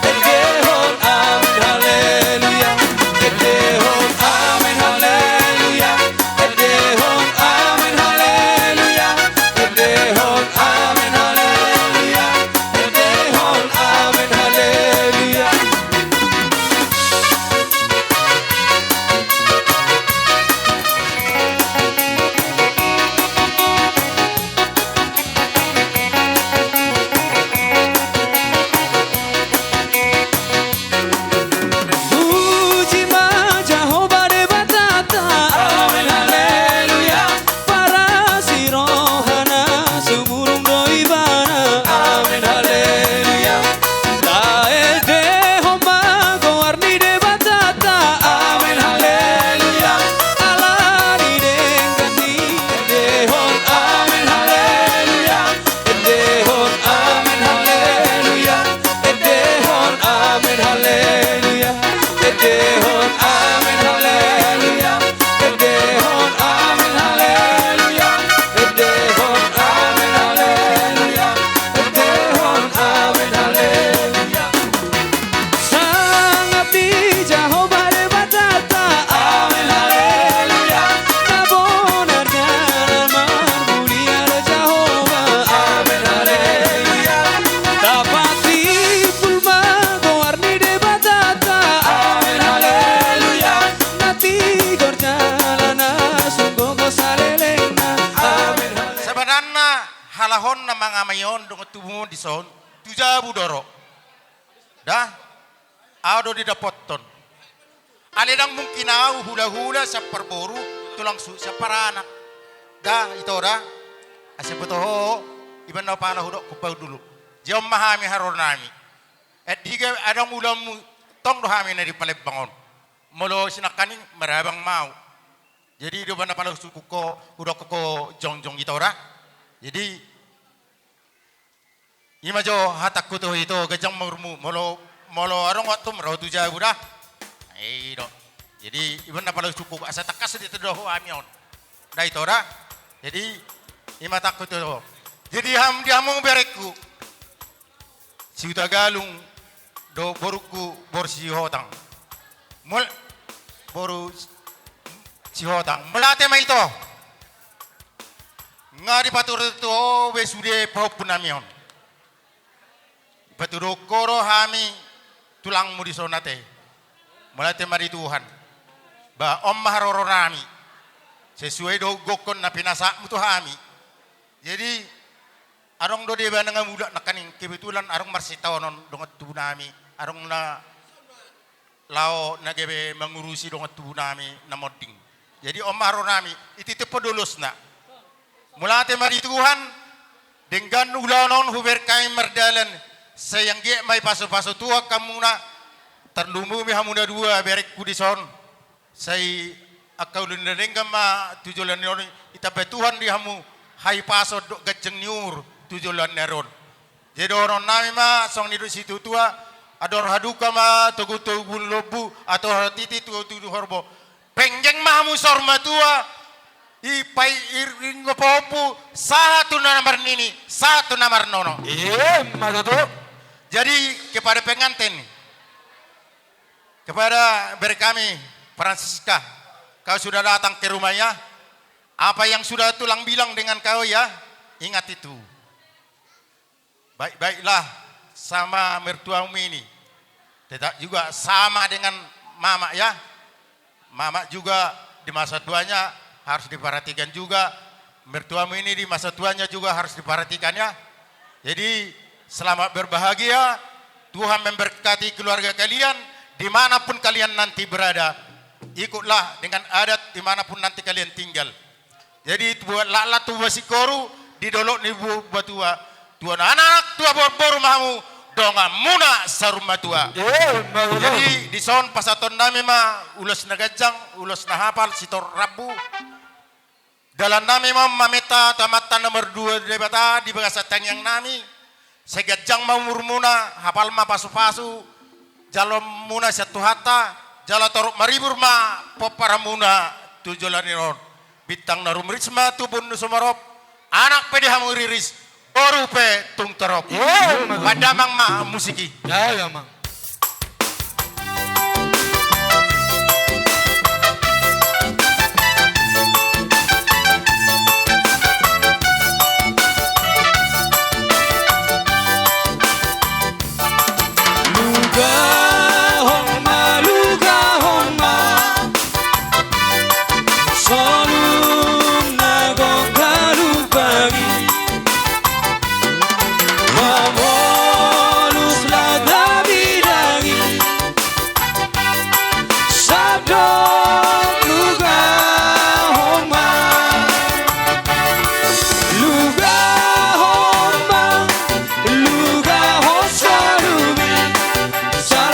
Endehon amin haleluya. Endehon amin haleluya. Endehon amin haleluya. Endehon amin haleluya. Endehon amin haleluya. Puji ma Jahowa Debatanta. Amin haleluya. Parasi rohana sumurung do ibana. Amin haleluya. Taendehon ma goar ni Debatanta. Amin haleluya. Ala ni denggan ni. Endehon amin haleluya. Endehon amin haleluya. Endehon amin haleluya. Endehon amin haleluya. Endehon amin haleluya. Endehon amin haleluya. Endehon amin haleluya. Sangap di Jahowa Debatanta. Amin haleluya. Na bona jala marmulia do Jahowa. Amin haleluya. Tapatimbul ma goar ni Debatanta. Amin haleluya. Na tigor jala na sungkun gogo salelengna. Amin haleluya. Sabanarna halak on na mangamai on dohot tubu on dison tu jabu do ro. Da, ahu do didapothon. Alai ndang mungkin ahu hulahula sian parboru, tulang suhut sian paranak. Da, ito da. Asa boto ho, iba na pala hudok hupaundul. Jea on ma hami haroro nami. Andigan adong ulaonmu, tong do hami na di Palembang on. Molo sinangkaning marabang ma ahu. Jadi i do ba na pala husungkun ho, hudok ho jongjong, ito da. Jadi, i ma jo hatangku tu ho, ito, ganjang ma umurmu, molo, molo adong waktum ro tu jabu da. I do. Jadi, iba na pala husungkun, asa tangkas do ditanda ho hami on. Da, ito da. Jadi, i ma hatangku tu ho. Jadi, ham, di hamu berengku. Sihutagalung dohot borungku boru Sihotang. Mul-, boru Sihotang. Mauliate ma ito. Nga dipatuduhon ho be sude pahompu nami on. Dipatuduhon ho do hami tulangmu dison ate. Mauliate ma di Tuhan. Ba on ma haroronami. Sesuai dohot gokkon na pinasatmu tu hami. Jadi, adong do deba na ngamulak nangkaning, kebetulan adong marsitaonon dongan tubunami, adong na laho na gabe mangurusi dongan tubunami na monding. Jadi on ma haroronami, ititip ho dolosna. Mauliate ma di Tuhan, denggan ulaon on hubereng hami mardalan, sai anggiat ma dipasupasu Tuhan hamuna, tarlumobi hamu na dua berengku dison. Sai angka ulaon na denggan ma tu joloan ni ari on, itambai Tuhan di hamu hahipason dohot ganjang ni umur tu joloan ni ari on. Jadi dohononnami ma songon nidok ni situatua, andor halumpang ma togutogu ni lombu, andor hatiti togutogu ni horbo. Penggeng ma hamu saur matua, i pairinghon pahompu, sahat tu na marnini, sahat tu na marnono. Emma tutu. Jadi kepada pengantin, kepada bere kami, Francisca, kau sudah datang ke rumah ya. Apa yang sudah tulang bilang dengan kau ya, ingat itu. Baik-baiklah sama mertuamu ini. Tetap juga sama dengan mamak ya. Mamak juga di masa tuanya harus diperhatikan juga. Mertuamu ini di masa tuanya juga harus diperhatikan ya. Jadi, selamat berbahagia. Tuhan memberkati keluarga kalian dimanapun kalian nanti berada. Ikutlah dengan adat dimanapun nanti kalian tinggal. Jadi, buat laklak tu Basingkoru, di dolok ni Bua-, Buatua. Tua ni anak, tua boru, boru ma hamu, donganmuna saur matua. Emma tutu. Jadi, dison pasahatonnami ma ulos na ganjang, ulos na hapal, sitorop rambu. Dalannami ma mameta tu Amanta na martua Debata di bagasan tangiangnami. Sai ganjang ma umurmuna, hapal ma pasupasu, jaloonmuna sian Tuhanta, jala torop maribur ma pomparanmuna tu joloan ni ari on. Bintang na rumiris ma tu bondu sumarop, anak pe di hamu riris, boru pe tung torop. Emma tutu. Pandamang ma musik i. Ya, ya, Mang. Lugahon ma, lugahon ma, songon na gok halumpang i. Mamolus lak na bidang i, sandok lugahon ma. Lugahon ma, lugahon sadumi, sa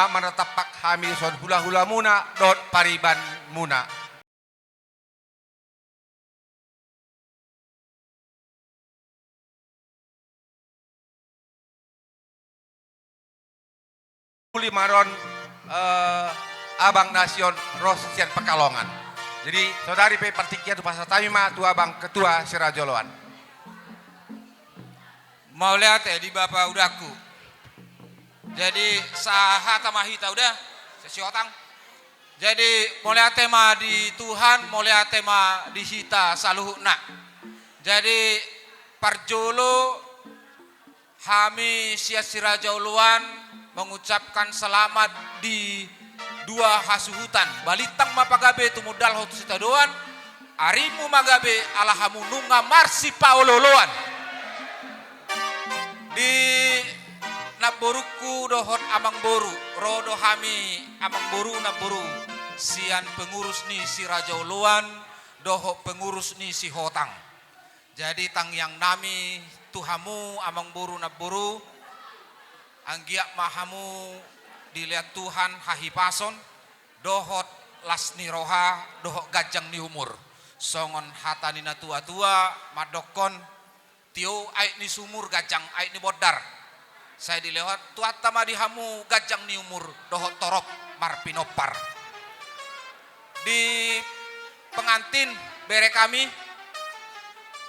Marnatampak hami dison hula-hulamuna dohot paribanmuna. Uli ma ro on, eh, abang na ison ro sian Pekalongan. Jadi saonari pe partingkian hupasahat hami ma tu abang ketua si Raja Oloan. Mauliate di bapa udangku. Jadi sahata ma hita uda, sesi otang. Jadi mauliate ma di Tuhan, mauliate ma di hita saluhutna. Jadi parjolo hami sian si Raja Oloan mengucapkan selamat di dua hasuhutan. Balintang ma pagabe tumundalhon tu sitadoan, arimmu ma gabe ala hamu nunga marsipaolo-oloan. Di namborungku dohot amangboru, ro do hami amangboru namboru sian pengurus ni si Raja Oloan dohot pengurus ni si Hotang. Jadi tangiang nami tu hamu amangboru namboru, anggiat ma hamu dilehon Tuhan hahipason, dohot las ni roha, dohot ganjang ni umur. Songon hata ni na tua-tua mandokkon, tio aek ni sumur, ganjang aek ni bondar. Sai dilehon Tuhanta ma di hamu ganjang ni umur dohot torop marpinompar. Di pengantin bere kami,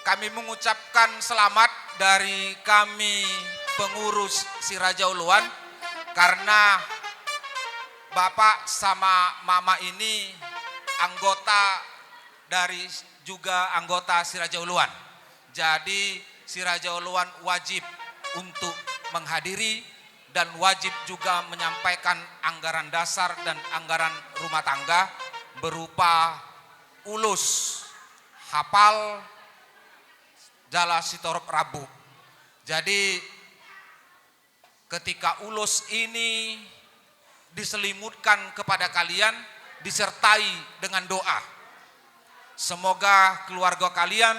kami mengucapkan selamat dari kami pengurus si Raja Oloan, karena bapak sama mama ini anggota dari, juga anggota si Raja Oloan. Jadi si Raja Oloan wajib untuk menghadiri dan wajib juga menyampaikan anggaran dasar dan anggaran rumah tangga berupa ulos, hapal, jala sitorop rambu. Jadi ketika ulos ini diselimutkan kepada kalian, disertai dengan doa. Semoga keluarga kalian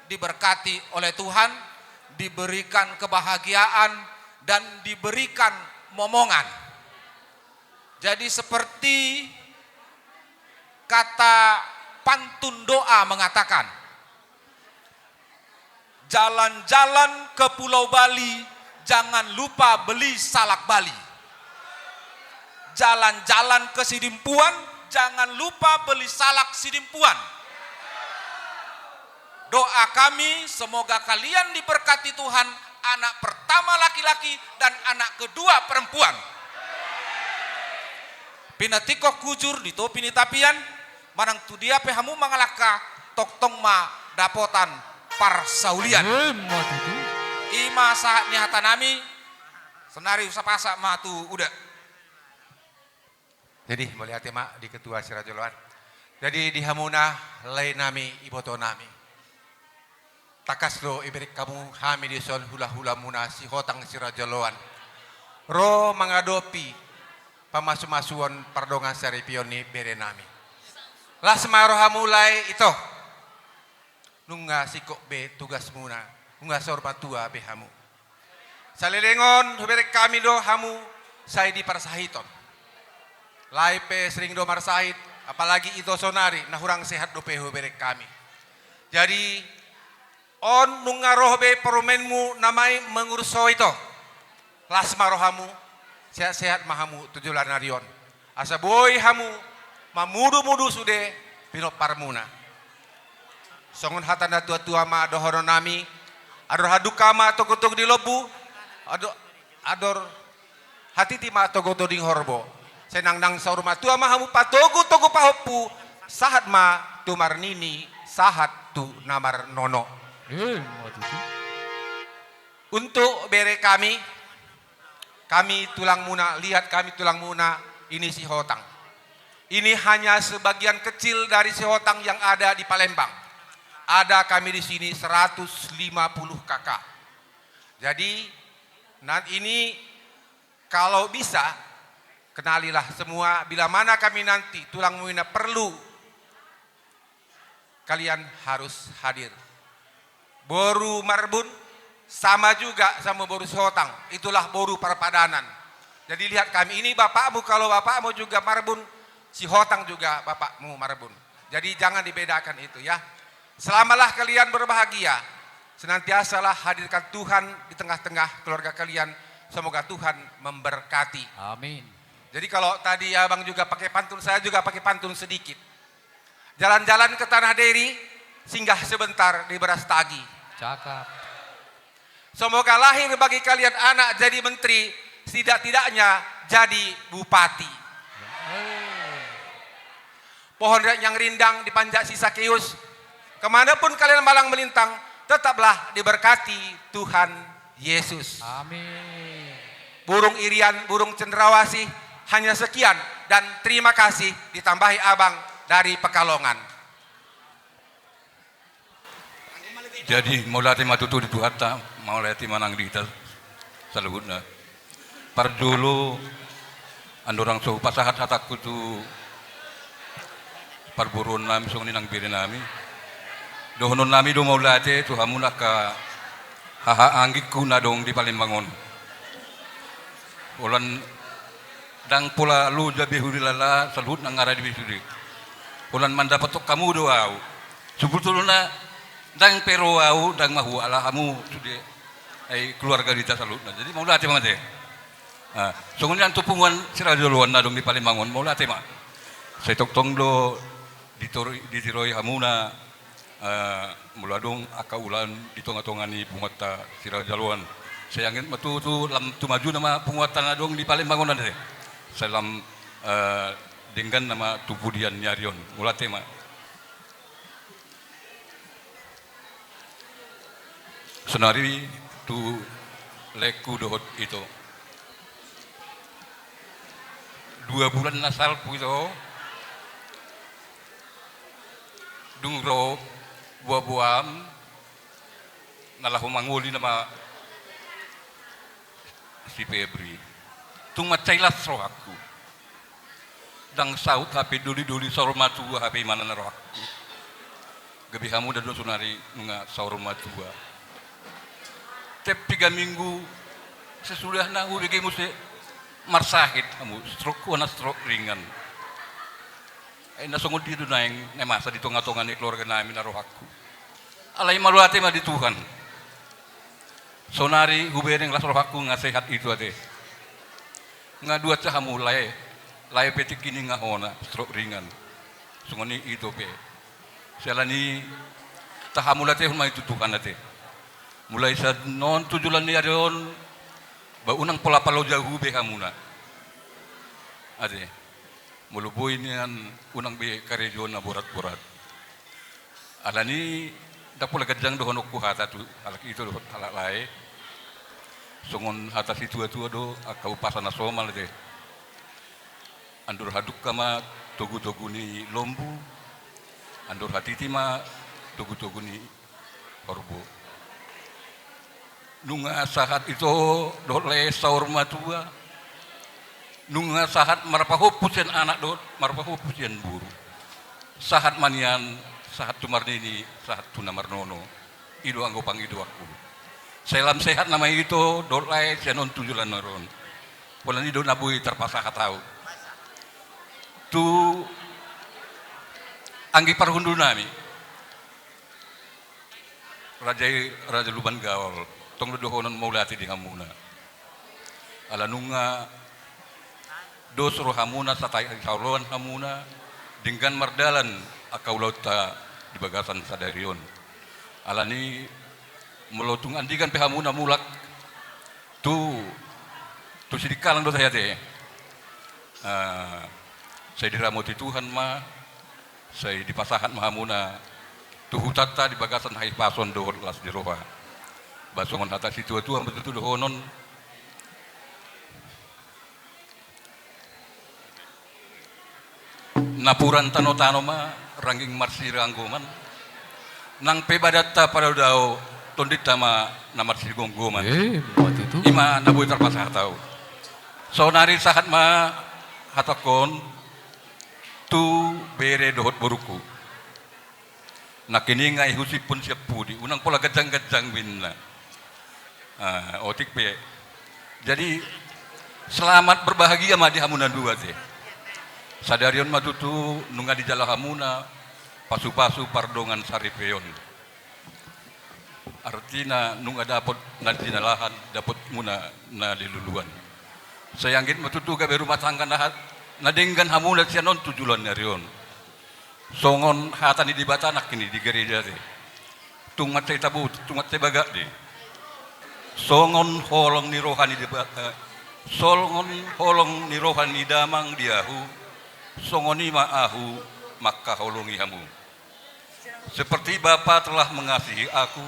diberkati oleh Tuhan, diberikan kebahagiaan, dan diberikan momongan. Jadi seperti kata pantun doa mengatakan, jalan-jalan ke Pulau Bali, jangan lupa beli salak Bali. Jalan-jalan ke Sidimpuan, jangan lupa beli salak Sidimpuan. Doa kami, semoga kalian diberkati Tuhan, anak pertama laki-laki dan anak kedua perempuan. Pinantikhon hujur di topi ni tapian, manang tu dia pe hamu mangalangka, tongtong ma dapotan parsaulian. Ima tutu. Ima sahat ni hata nami, saonari hupasahat ma tu uda. Jadi mauliate ma di ketua si Raja Oloan. Jadi di hamuna, lae nami, iboto nami, tangkas do ibereng hamu hami dison hula-hulamuna si Hotang si Raja Oloan ro mangadopi pamasu-masuon pardongan saripeon ni bere nami. Las ma rohamu lae ito. Nunga singkop be tugasmuna, nunga saur matua be hamu. Saleleng on hubereng hami do hamu sai diparsahiton. Lae pe sering do marsahit, apalagi ito saonari na hurang sehat dope hubereng hami. Jadi on nunga ro be parumaenmu na mai mangurus ho ito. Las ma rohamu, sehat-sehat ma hamu tu joloan ni ari on. Asa boi hamu mamudu-mudu sude pinomparmuna. Songon hata ni na tua-tua ma dohonon nami, andor hadungka ma togu-togu di lombu, andor, andor hatiti ma togu-togu di horbo. Sai nang, nang saur matua ma hamu patogu-togu pahompu, sahat ma tu marnini, sahat tu na marnono. Ima tutu. Untuk bere kami, kami tulangmuna, lihat kami tulangmuna, ini si Hotang. Ini hanya sebagian kecil dari si Hotang yang ada di Palembang. Ada kami di sini seratus lima puluh K K. Jadi, nan-, ini kalau bisa, kenalilah semua, bila mana kami nanti tulangmu ini perlu kalian harus hadir. Boru Marbun sama juga sama boru si Hotang, itulah boru parpadanan. Jadi lihat kami, ini bapakmu, kalau bapakmu juga Marbun, si Hotang juga bapakmu Marbun. Jadi jangan dibedakan itu ya. Selamalah kalian berbahagia. Senantiasalah hadirkan Tuhan di tengah-tengah keluarga kalian. Semoga Tuhan memberkati. Amin. Jadi kalau tadi abang juga pakai pantun, saya juga pakai pantun sedikit. Jalan-jalan ke Tanah Deri, singgah sebentar di Brastagi. Cakep. Semoga lahir bagi kalian anak jadi menteri, setidak-tidaknya jadi bupati. Pohon yang rindang dipanjat si Sakeus, kemanapun kalian malang melintang, tetaplah diberkati Tuhan Yesus. Amin. Burung irian, burung cendrawasih, hanya sekian dan terima kasih, ditambahi abang dari Pekalongan. Jadi mauliate ma tutu di Tuhanta, mauliate ma nang di hita saluhutna. Parjolo, andorang so hupasahat hatangku tu parboruon nami songon i nang bere nami, dohonon nami do mauliate tu hamu angka haha anggingku na adong di Palembang on. Holan ndang pola loja be hulala saluhut nang na adong di sude. Holan mandapothon hamu do ahu. Sebetulna ndang pe ro ahu, ndang ma hualap hamu sude. Ai keluarga di hita saluhutna. Jadi mauliate ma ate. Ah, songon i nang tu punguan Siraja Joloan na adong di Palembang on, mauliate ma. Sai tongtong do ditor-, ditiroi hamuna, eh, molo adong angka ulaon di tonga-tonga ni punguanta Siraja Joloan. Sai anggiat ma tutu lam tu majuna ma punguanta na adong di Palembang on ate. Sai lam, eh, denggan nama tu pudian ni ari on. Mauliate ma. Saonari tu laengku dohot ito. Dua bulan na salpu ito. Dung ro boaboam na laho mangoli nama si Febri. Tung mansai las rohangku. Ndang saut hape doli-doli saur matua hape imana na rohangku. Gabe hamu do saonari nunga saur matua. Tiap piga minggu sesudahna hubege muse marsahit hamu, stroke, hona stroke ringan. Ai na songon dia do naeng na masa di tonga-tonga ni keluarga nami na rohangku. Alai mauliate ma di Tuhan. Saonari hubereng las rohangku nga sehat ito ate. Nga duansa hamu lae, lae pe tingki ni nga hona, stroke ringan. Songon i ito pe. Siala ni tahamauliatehon ma i tu Tuhan ate. Mulai sian on tu joloan ni ari on, ba unang pola paloja hube hamuna. Ate. Molo boi nian unang be karejo na borat-borat. Alani ndang pola ganjang dohononku hata tu halak ito dohot halak lae. Songon hata situa-tua do angka umpasa na somal ate. Andor hadungka ma togu-togu ni lombu, andor hatiti ma togu-togu ni horbo. Nunga sahat ito dohot lae saur matua. Nunga sahat marpahompu sian anak dohot marpahompu sian boru. Sahat ma nian, sahat tu marnini, sahat tu na marnono. I do anggo pangidoanku. Sai lam sehat nama ito dohot lae sian on tu joloan on. Pola ni do na boi tarpasahat ahu tu anggi parhundul nami. Raja i, Raja Lumban Gaol, tong do dohonon mauliate di hamuna. Ala nunga dos rohamuna, sahat saoloan hamuna, denggan mardalan angka ulaonta di bagasan sadari on. Alani molo tung andigan pe hamuna mulak tu, tu Sidikalang do tahe ate. Ah, sai diramoti Tuhan ma, sai dipasahat ma hamuna tu hutanta di bagasan hahipason dohot las ni roha. Ba songon hata situa-tua ma tutu dohonon. Napuran tano-tano ma rangging marsiranggoman. Nang pe badanta padao-dao, tondinta ma na marsigomgoman. Eh, buat itu. I ma na boi tarpasahat ahu. Saonari sahat ma hatangkon tu bere dohot borungku. Nangkiningan i husiphon sian pudi, unang pola ganjang-ganjang be ninna. Ah, otik pe. Jadi, Selamat berbahagia ma di hamu na dua te. Sadari on ma tutu nunga dijalo hamuna pasu-pasu pardongan saripeon. Artina nunga dapot na jinalahan, dapot muna na niluluan. Sai anggiat ma tutu gabe rumah tangga na hat-, na denggan hamuna sian on tu joloan ni ari on. Songon hata ni Debata nangkin i di gereja te. Tung mansai taboto, tung mansai bagak do i. Songon holong ni roha ni Deba-, eh, songon holong ni roha ni Damang di ahu, songon i ma ahu mangkaholongi hamu. Seperti Bapa telah mengasihi aku,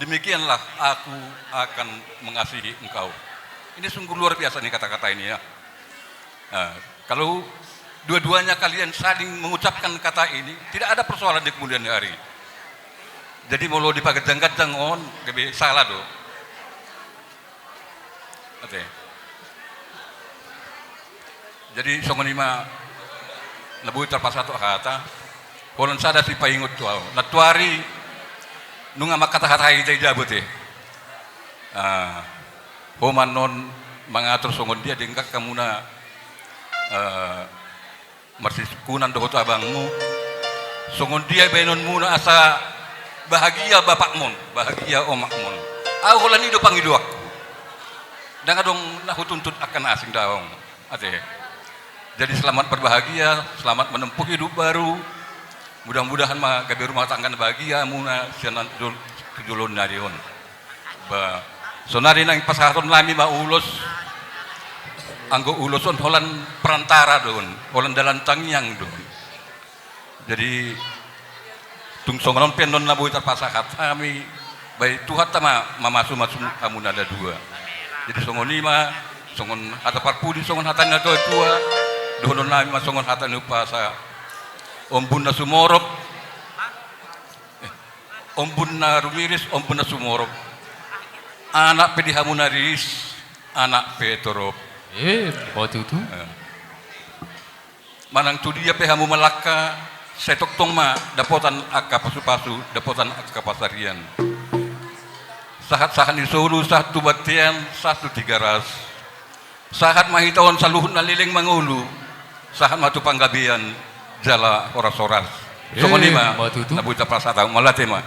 demikianlah aku akan mengasihi engkau. Ini sungguh luar biasa nih kata-kata ini ya. Nah, kalau dua-duanya kalian saling mengucapkan kata ini, tidak ada persoalan di kemudian hari. Jadi molo dipaganjang-ganjang on, gabe salah do. Ate. Jadi songon i ma na boi tarpasahat hata. Holan sada sipaingot tu ahu. Nantuari nunga mangkatahata hita i jabu te. Ah, ho ma annon mangatur songon dia denggan hamuna, eh, marsisungkunan dohot abangmu. Songon dia baenonmuna asa bahagia bapakmon, bahagia omakmon. Ahu holan i do pangidoanku. Ndang adong na hutuntut angka na asing daong. Ate. Jadi selamat berbahagia, selamat menempuh hidup baru. Mudah-mudahan ma gabe rumah tangga na bahagia muna sian an-, jol-, tu joloan ni ari on. Ba, sonari naeng pasahaton nami ma ulos. Anggo ulos on holan perantara do on, holan dalan tangiang do on. Jadi tung songon on pe annon na boi tarpasahat hami, ba i Tuhanta ma mamasu-masu hamu na dua. Jadi songon i ma, songon hata parpudi, songon hata ni na tua-tua, dohonon nami ma songon hata ni umpasa. Ombun na sumorop, eh, ombun na rumiris, ombun na sumorop. Anak pe di hamu na ris, anak pe torop. Eh, botul tu. Eh. Manang tu dia pe hamu mangalangka, sai tongtong ma dapotan angka pasu-pasu, dapotan angka pansarian. Sahat-sahat ni solu, sahat tu bontean, sahat tu Tigaras. Sahat ma hita on saluhutna leleng mangolu, sahat ma tu panggabean jala horas-horas. Songon i ma, eh, ma tutu. Na boi tarpasahat, mauliate ma.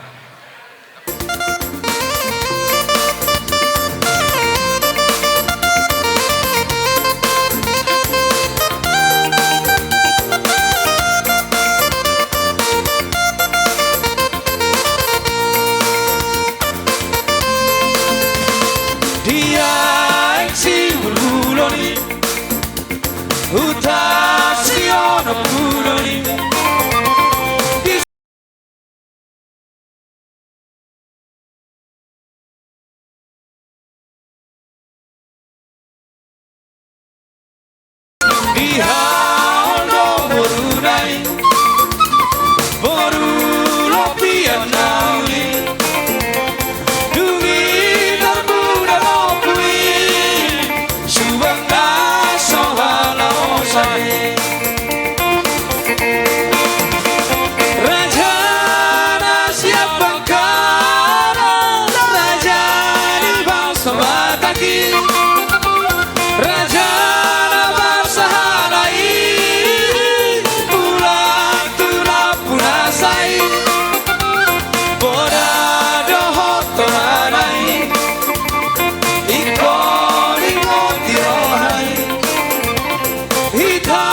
Dia si bulbulon i, huta si onom bulbulon i. Di haol do boruna i, boru lopian na uli. Dung i tarbuda lombu i, subang na so halaosan i. Raja na siap pangkalan, raja ni bangso Batak i, raja na bangsa halak i, ulang tu na punasa i, poda dohot tona i, ingkon ingot di roha i. Hita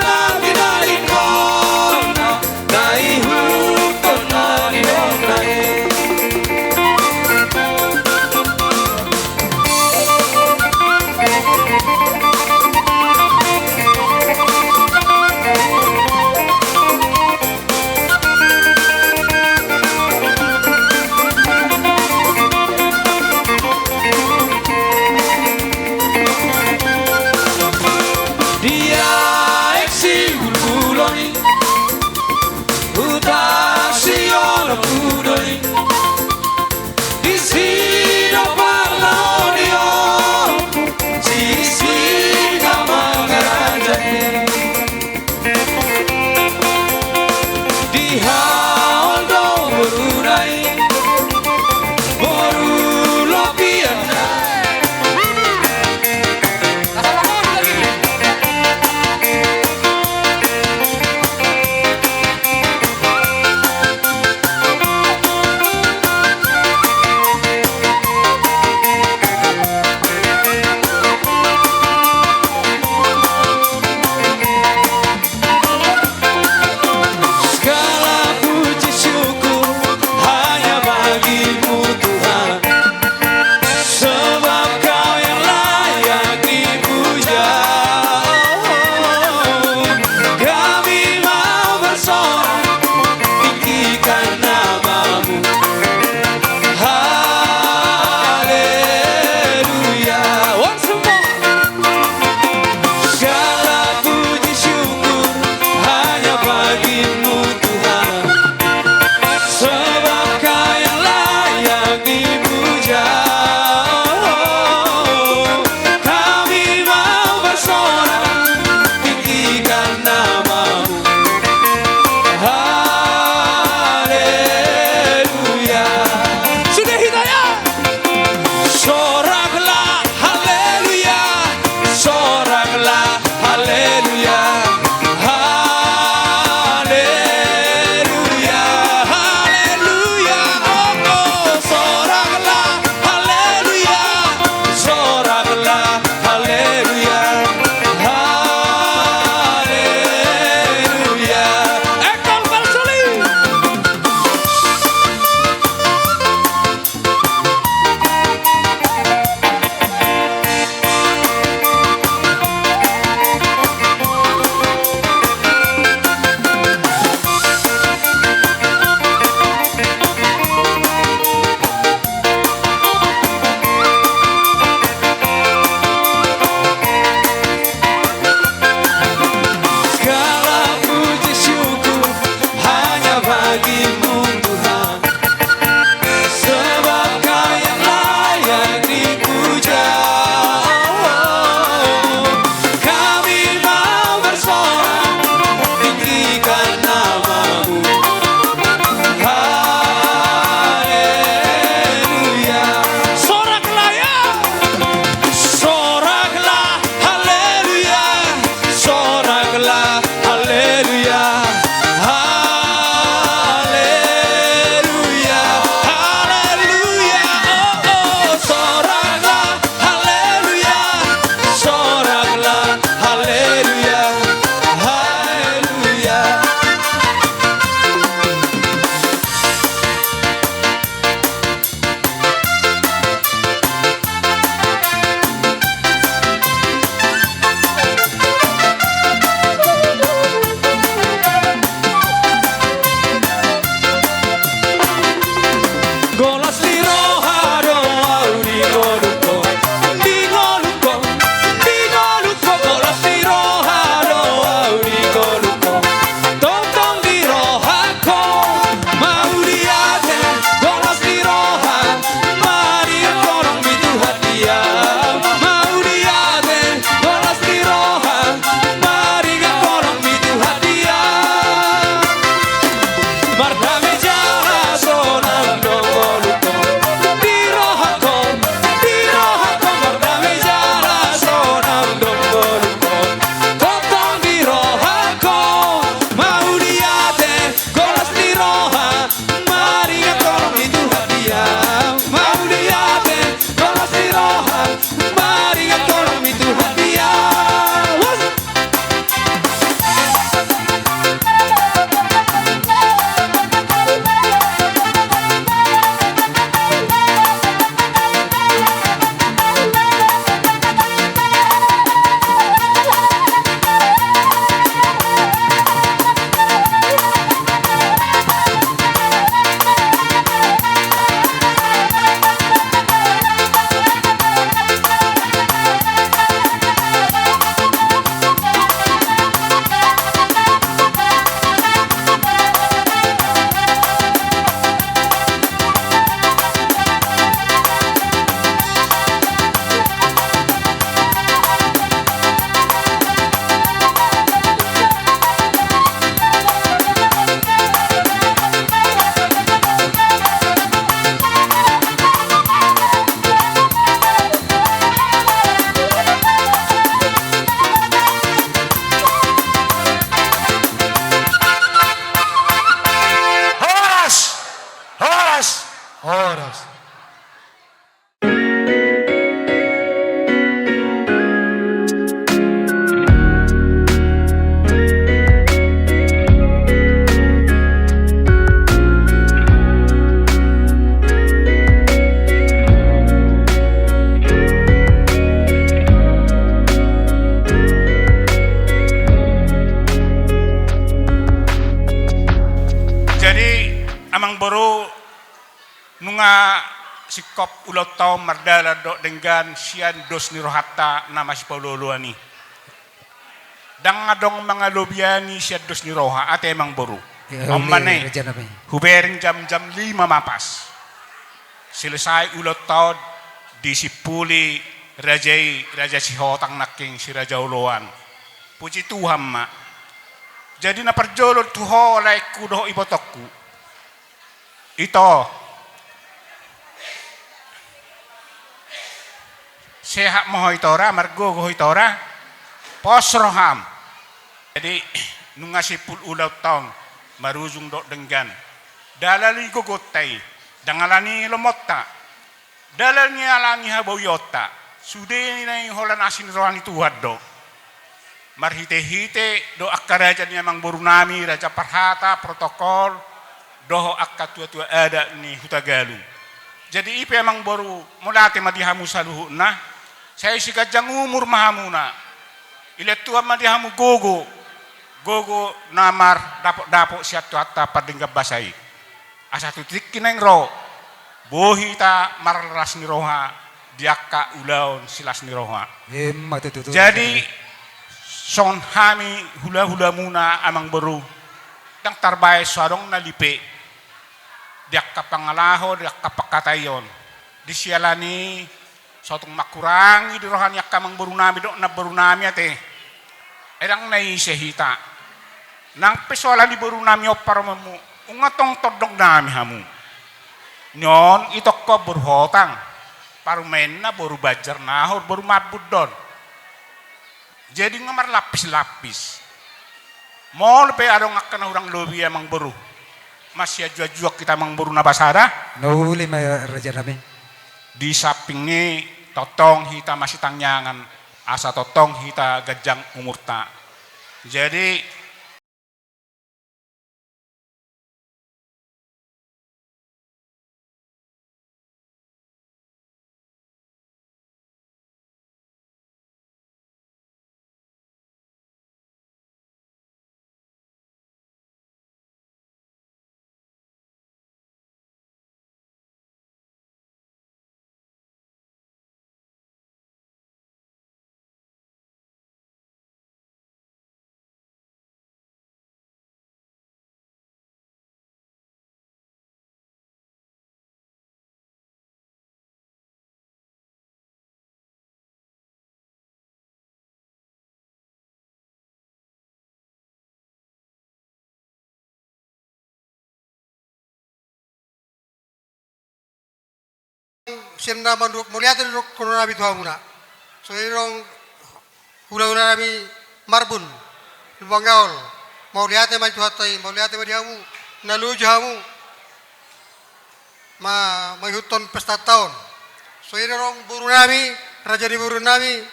na binalikon na ihuthon na nidokna i. Dia si bulbulon i, huta si onom bulbulon i. Disi do parlahon i on, disi Boru, nunga singkop ulaonta on mardalan dohot denggan sian dos ni rohanta na masipaolooloan i. Ndang adong mangalobian i sian dos ni roha, ate amangboru. Ya, on ma uli, ne, raja nami. Hubereng jam, jam lima ma pas. Selesai ulaonta on, disimpuli raja i, Raja Sihotang nangkin si Raja Oloan. Puji Tuhan ma. Jadi na parjolo tu ho laengku dohot ibotongku. Ito. Sehat ma ho ito ra, margogo ho ito ra. Pos roham. Jadi, nunga simpul ulaonta on, marujung dohot denggan. Dalan ni gogonta i, ndang ala ni lomonta. Dalan ni ala ni habaoionta, sude na i holan asi ni roha ni Tuhan do. Marhitehite dohot angka raja ni amangboru nami, raja parhata, protokol, dohot angka tuatua adat ni Hutagalung. Jadi i pe amangboru, mauliate ma di hamu saluhutna, sai siganjang umur ma hamuna. Dilehon Tuhan ma di hamu gogo, gogo na mardapotdapot sian Tuhanta pardenggan basa i. Asa tu tingki naeng ro, boi hita marlas ni roha di angka ulaon silas ni roha. Emma tutu, tutu. Jadi, songon hami hulahulamuna amangboru, ndang tarbaen so adong na lipe di angka pangalaho, di angka pangkataion. Di siala ni i, so tung mangkurangi di roha ni angka amangboru nami dohot namboru nami ate. Ai ndang na ise hita. Nang pe so ala ni boru nami on parumaenmu, nunga tong tondong nami hamu. Nion itongkon boru Hotang, parumaenna boru Banjarnahor, boru Mambun do on. Jadi nunga marlapislapis. Molo pe adong angka na hurang lobi amangboru, masianjuanjuang hita amangboru na basada. Na uli ma raja nami. Di samping ni i tongtong hita masitangiangan, asa tongtong hita ganjang umurta. Jadi, Sian na mandok mauliate do dohonon nami tu hamuna. Songon i do hulahula nami Marbun, Lumban Gaol. Mauliate ma di Tuhanta i, mauliate ma di hamu na loja hamu ma, mangihuthon pestanta on. Songon i do boru nami, raja ni boru nami,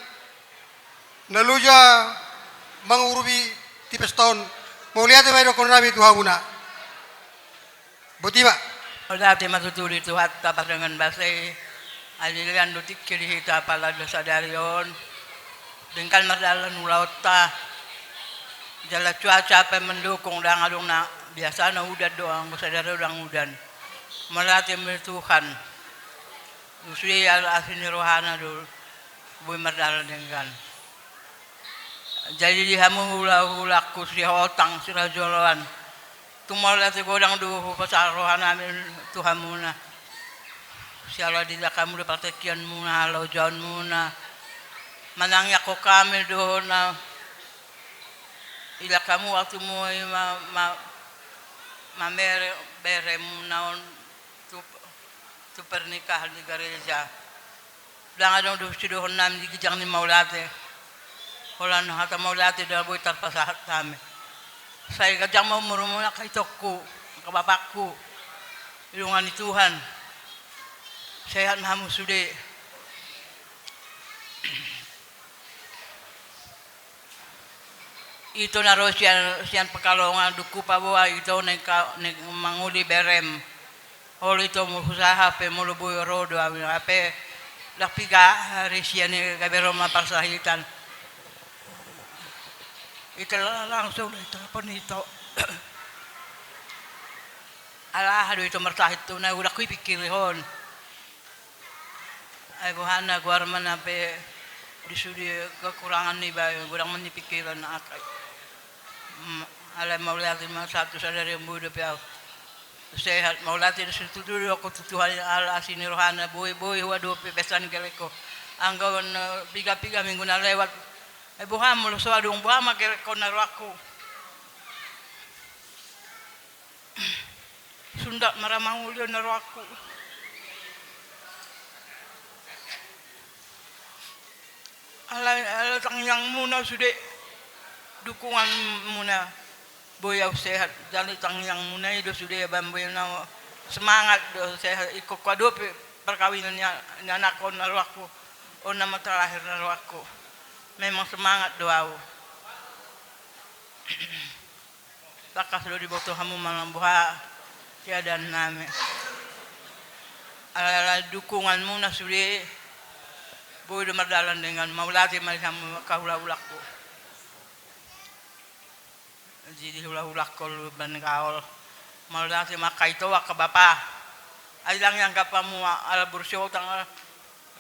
na loja mangurupi di pesta on. Mauliate ma i dohonon nami tu hamuna. Boti ma. Mauliate ma tutu di Tuhanta pardenggan basa i. Ai dilehon do tingki di hita apala do sadari on. Denggan mardalan ulaonta. Jala cuaca pe mendukung, ndang adong na, biasana udan do, anggo sadari on ndang udan. Mauliate ma di Tuhan. Sude ala asi ni rohana do boi mardalan denggan. Jadi di hamu hulahulangku Sihotang, Siraja Oloan, tung mauliate godang do hupasahat roha nami tu hamuna. Siala diida hamu do partingkianmuna, halojaonmuna. Manangiangkon hami do na ida hamu waktu mui ma, ma, mamere beremuna on tu, tu pernikahan di gareja. Ndang adong do sidohonon nami di ginjang ni mauliate. Holan hata mauliate do na boi tarpasahat hami. Sai ganjang ma umurmuna angka itongku, angka bapakku. Dilindungi Tuhan. Sehat ma hamu sude. Ito na ro sian, sian Pekalongan, dung hupaboa ito naeng ka, naeng mangoli berem. Olo ito molo husaha pe molo boi ro do hami, hape ndang piga ari sian i gabe ro ma parsahitan. Ito la-, langsung do ito telepon ito. Ala aha do ito martahi tu na godang hupikirihon. Ai boha na goar ma na pe di sude kekurangan niba, godang ma nipikiran anak. Mm, alai mauliate ma sahat tu sadari on, boi dope au sehat, mauliate do situtu do au tu Tuhan, ala asi ni rohana, boi, boi huadopi basa ni gellengku. Anggo on, eh, piga-piga minggu na lewat. Ai boha molo so adong, boha ma gellenghon na rohangku. Sundat ma ra mangoli on na rohangku. Ala, ala tangiangmuna sude, dukunganmuna, boi au sehat. Jadi tangiangmuna i do sude, bamboi na semangat do sehat. Ingkon huadopi perkawinan ni a-, ni anakku on na rohangku. On nama terakhir na rohangku. Memang semangat do au. Tangkas do diboto hamu manang boha keadaan nami. Ala, ala dukunganmuna sude, boi do mardalan denggan. Mauliate ma di hamu angka hula-hulangku. Jadi hula-hulangku Lumban Gaol. Mauliate ma angka ito, angka bapa. Ai ndang ianggap hamu ala boru siotang, ala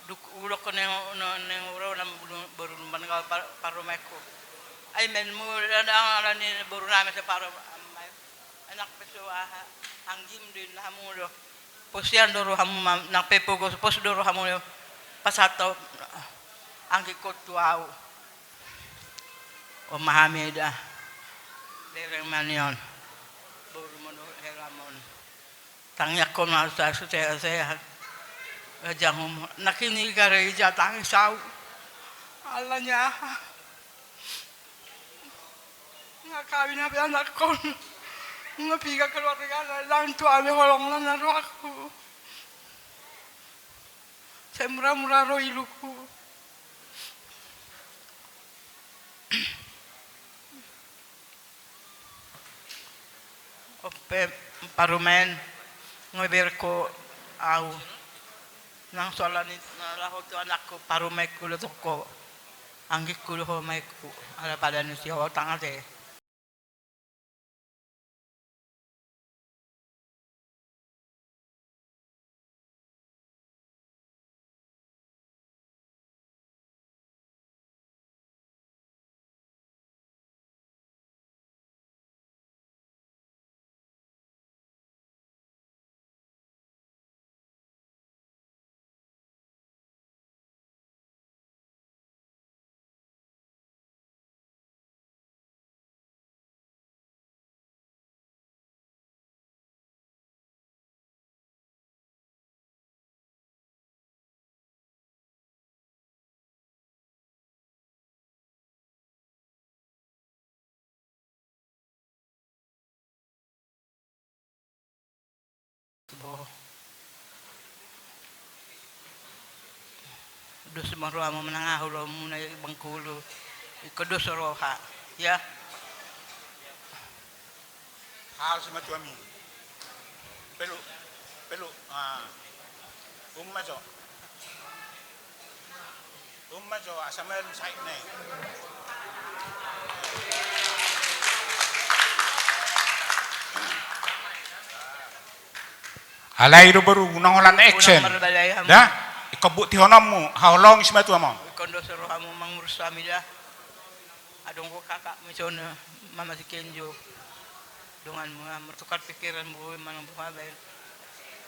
Duk, udok neng, neng, neng uro na boru, boru Lumban Gaol par-, parumaenku. Ai menmu da, da, ala ni boru nami asa paru, amai. Anak pe so aha, anggim do inna hamu do. Posian do rohamu ma, nang pe pogos, pos do rohamu do. Pasahat au anggingkon tu au. On ma hami da. Bereng ma ni on. Boru ma do helamon. Tangiangkon ma tu au sehat-sehat. Raja ngomong, na kini gareja tangis au. Ala ni aha. Nga kawin hape anakkon. Nga piga keluarga na lang tu ale holong na rohangku. Sai mura-mura ro ilungku. On pe parumaen, nga bereng ho au. Nang so ala ni na laho tu anakku, parumaenku do tong ho. Anggingku do ho, maengku. Ala pada ni siotang ate. Bo. Dos ma rohamu manang aha ulaonmuna i Bangkulu. Ingkon dos roha. Ya. Hal simatuami. Pelu, pelu. Ah. Umma so. Umma jo, asa malu sait ne. Alai do boru, unang holan action. Unang marbalai hamu. Da, ingkon buktihononmu, haholongi simatuam on. Ingkon dos rohamu mangurus hami da. Adong do kakakmu i son, Mama si Kenjo. Donganmu, ah, martukar pikiran, boi manang boha baen.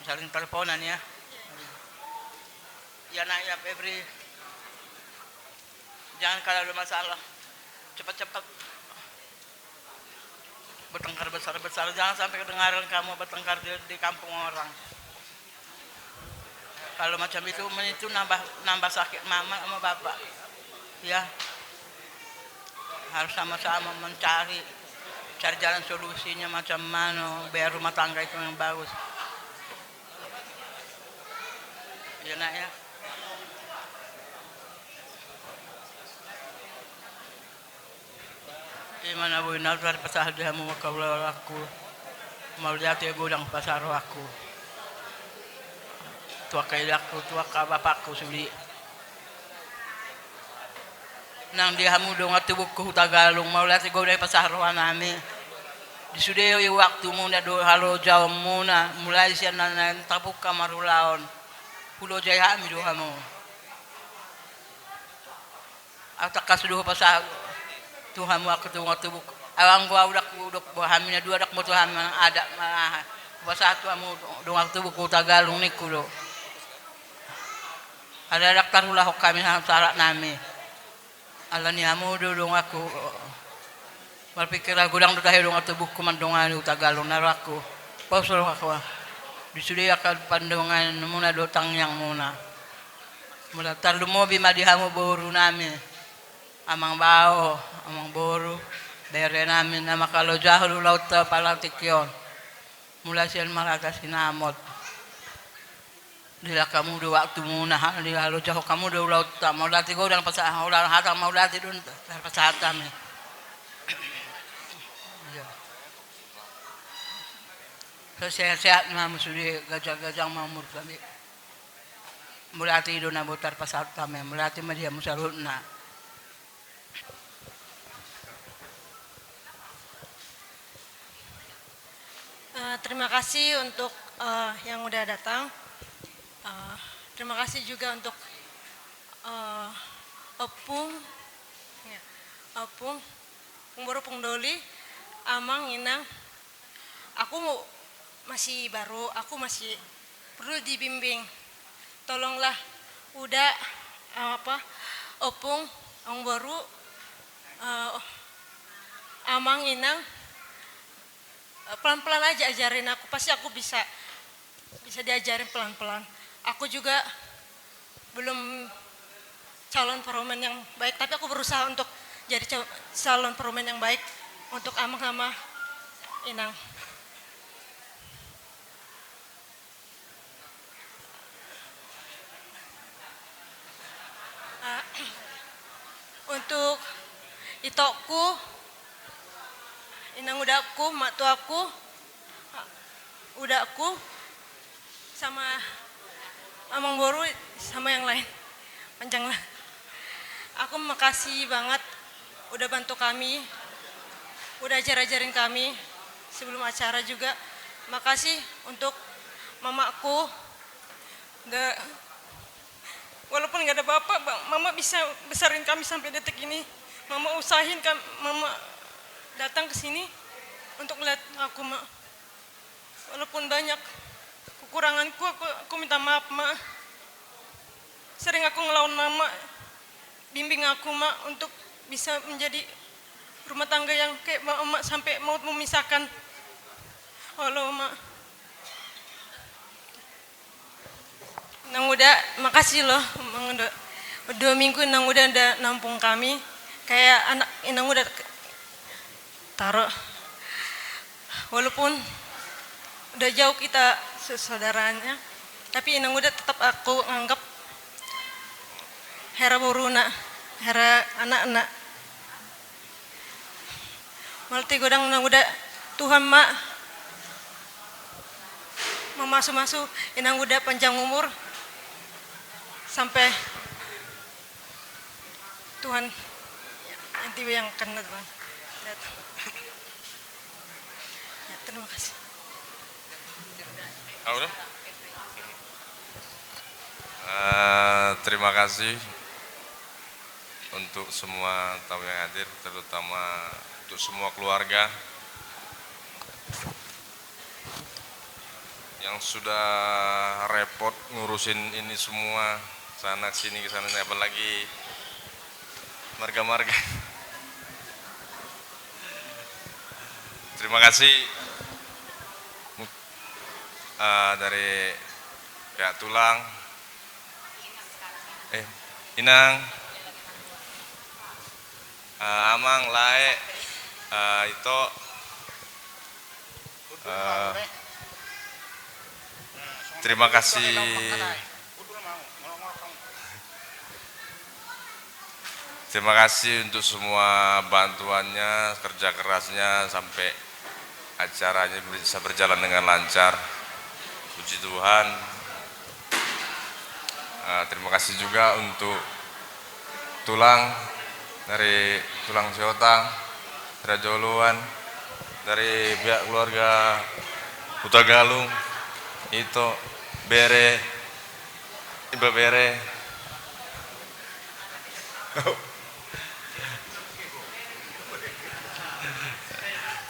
Saling teleponan ya. Ya nak ya Febri. Jangan kalau ada masalah cepat-cepat bertengkar besar-besar. Jangan sampai kedengaran kamu bertengkar di, di kampung orang. Kalau macam itu, itu nambah, nambah sakit mama sama bapak. Ya. Harus sama-sama mencari, cari jalan solusinya macam mana, biar rumah tangga itu yang bagus. Ya, nak, ya. Ima na boi na tarpasahat di hamu angka hula-hulangku. Mauliate godang pasahat rohangku tu angka idangku, tu angka bapakku sude. Nang di hamu dongan tubungku Hutagalung, mauliate godang pasahat rohanami. Di sude i waktumuna dohot halojaonmuna, mulai sian na, na tapungka marulaon, hulojai hami do hamu. Ahu tangkas do hupasahat tu hamu angka dongan tubungku. Ahu anggo ahu ndang hudok, boha hami na dua, ndang boto hami manang adat manang aha. Hupasahat tu hamu dongan tubungku Huta Galung ningku do. Ala ndang tarulahon hami sahat nami. Ala ni hamu do donganku. Marpingkir ahu godang do tahe dongan tubungku mandongani Huta Galung na rohangku. Pos rohangku. Di sude angka pandonganmuna dohot tangiangmuna. Molo tarlumobi ma di hamu borunami, amang bao, amang boru, berenami na mangkalojahon ulaonta pala tingki on. Mulai sian marhata sinamot. Dilehon hamu do waktumuna, ha, dilehon hamu do ulaonta, mauliate godang pasahat, holan hata mauliate do tarpasahat hami. Iya. Sehat-sehat ma hamu sude, ganjang-ganjang ma umur hami. Mauliate do na boi tarpasahat hami, mauliate ma di hamu saluhutna. Eh, terima kasih untuk, eh, yang udah datang. Eh, terima kasih juga untuk, eh, Opung, ya, Opung, Pung Boru, Pung Doli, Amang, Inang. Aku masih baru, aku masih perlu dibimbing. Tolonglah Uda, apa, Opung, Amang Boru, eh, Amang, Inang, eh, pelan-pelan aja ajarin aku, pasti aku bisa, bisa diajarin pelan-pelan. Aku juga belum calon parlemen yang baik, tapi aku berusaha untuk jadi cal-, calon parlemen yang baik untuk Amang sama Inang. Ah, untuk itokku, inang udakku, mak tuaku, udakku, sama amang boru, sama yang lain. Panjang lah. Aku makasih banget udah bantu kami, udah ajar-ajarin kami sebelum acara juga. Makasih untuk mamaku, gak, walaupun gak ada bapak, ba-, mama bisa besarin kami sampai detik ini. Mama usahin kam-, mama datang ke sini untuk lihat aku, Mak. Walaupun banyak kekuranganku, aku, aku minta maaf, Mak. Sering aku ngelawan Mama, bimbing aku, Mak, untuk bisa menjadi rumah tangga yang kayak Mama sampai maut memisahkan. Halo, Mak. Inang Uda, makasih loh, Mang Uda. Dua minggu Inang Uda udah nampung kami. Kayak anak Inang Uda taruh. Walaupun udah jauh kita se-, saudaranya, tapi Inang Uda tetap aku anggap hera boruna, hera anakna. Mauliate godang Inang Uda, Tuhan ma mamasu-masu Inang Uda panjang umur sampai Tuhan yang tiba yang akan datang. Ya, terima kasih. Ah, udah? Eh, terima kasih untuk semua tamu yang hadir, terutama untuk semua keluarga yang sudah repot ngurusin ini semua, sana sini, ke sana sini, apalagi marga-marga. Terima kasih, eh, dari pihak tulang, eh, inang, eh, amang, lae, eh, ito. Eh, terima kasih. Terima kasih untuk semua bantuannya, kerja kerasnya, sampai acaranya bisa berjalan dengan lancar. Puji Tuhan. Eh, terima kasih juga untuk tulang dari tulang Siotang, Raja Oloan. Dari pihak keluarga Hutagalung, Ito, Bere, Iba Bere.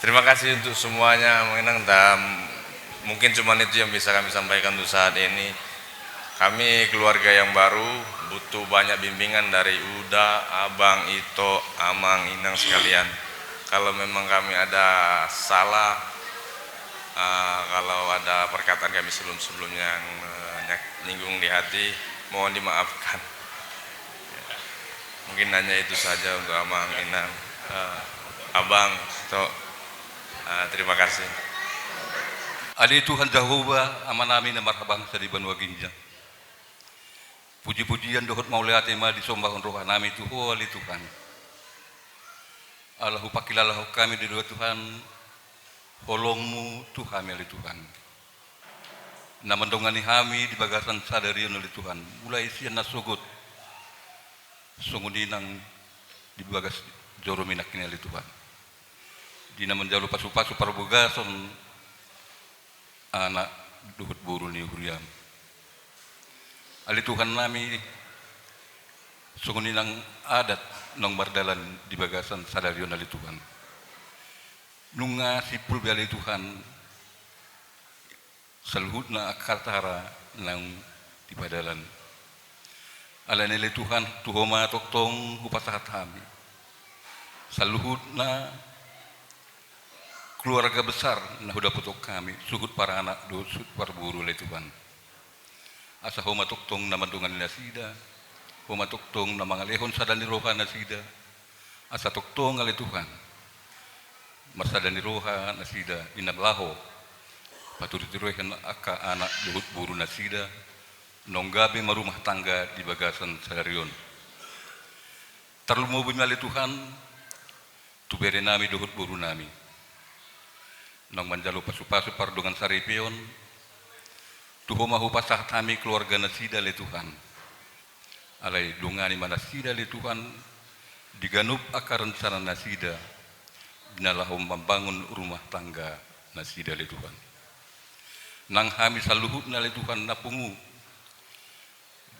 Terima kasih untuk semuanya, Amang Inang, dan mungkin cuma itu yang bisa kami sampaikan untuk saat ini. Kami keluarga yang baru, butuh banyak bimbingan dari Uda, Abang, Ito, Amang, Inang sekalian. Kalau memang kami ada salah, eh, kalau ada perkataan kami sebelum-sebelumnya yang, eh, nyak-, nyinggung di hati, mohon dimaafkan. Mungkin hanya itu saja untuk Amang, Inang, eh, Abang, Ito. Eh, terima kasih. Ale Tuhan Jahowa, Amanami na marhabangsa di banua ginjang. Puji-pujian dohot mauliate ma disombahon rohanami tu Ho, ale Tuhan. Ala hupangkilalahon hami do, ale Tuhan, holong-Mu tu hami, ale Tuhan, na mandongani hami di bagasan sadari on, ale Tuhan, mulai sian nasogot songon i nang di bagas joro nangkin, ale Tuhan, di na manjalo pasu-pasu parbagason anak dohot boru ni huriaM. Ale Tuhannami, songon i nang adat naung mardalan di bagasan sadari on, ale Tuhan, nunga simpul be, ale Tuhan, saluhutna angka acara naung dipadalan. Alani, ale Tuhan, tu Ho ma tongtong hupasahat hami saluhutna keluarga besar na hudapothon hami, suhut paranak dohot suhut parboru, ale Tuhan. Asa Ho ma tongtong na mandongani nasida, Ho ma tongtong na mangalehon sada ni roha nasida, asa tongtong, ale Tuhan, marsada ni roha nasida di na laho paturiturian angka anak dohot boru nasida naung gabe marumah tangga di bagasan sadari on. Tarlumobi ma, ale Tuhan, tu berenami dohot borunami naung manjalo pasu-pasu pardongan saripeon. Tu Ho ma hupasahat hami keluarga nasida, ale Tuhan. Alai dongani ma nasida, ale Tuhan, di ganup angka rencana nasida di na laho mambangun rumah tangga nasida, ale Tuhan. Nang hami saluhutna, ale Tuhan, na pungu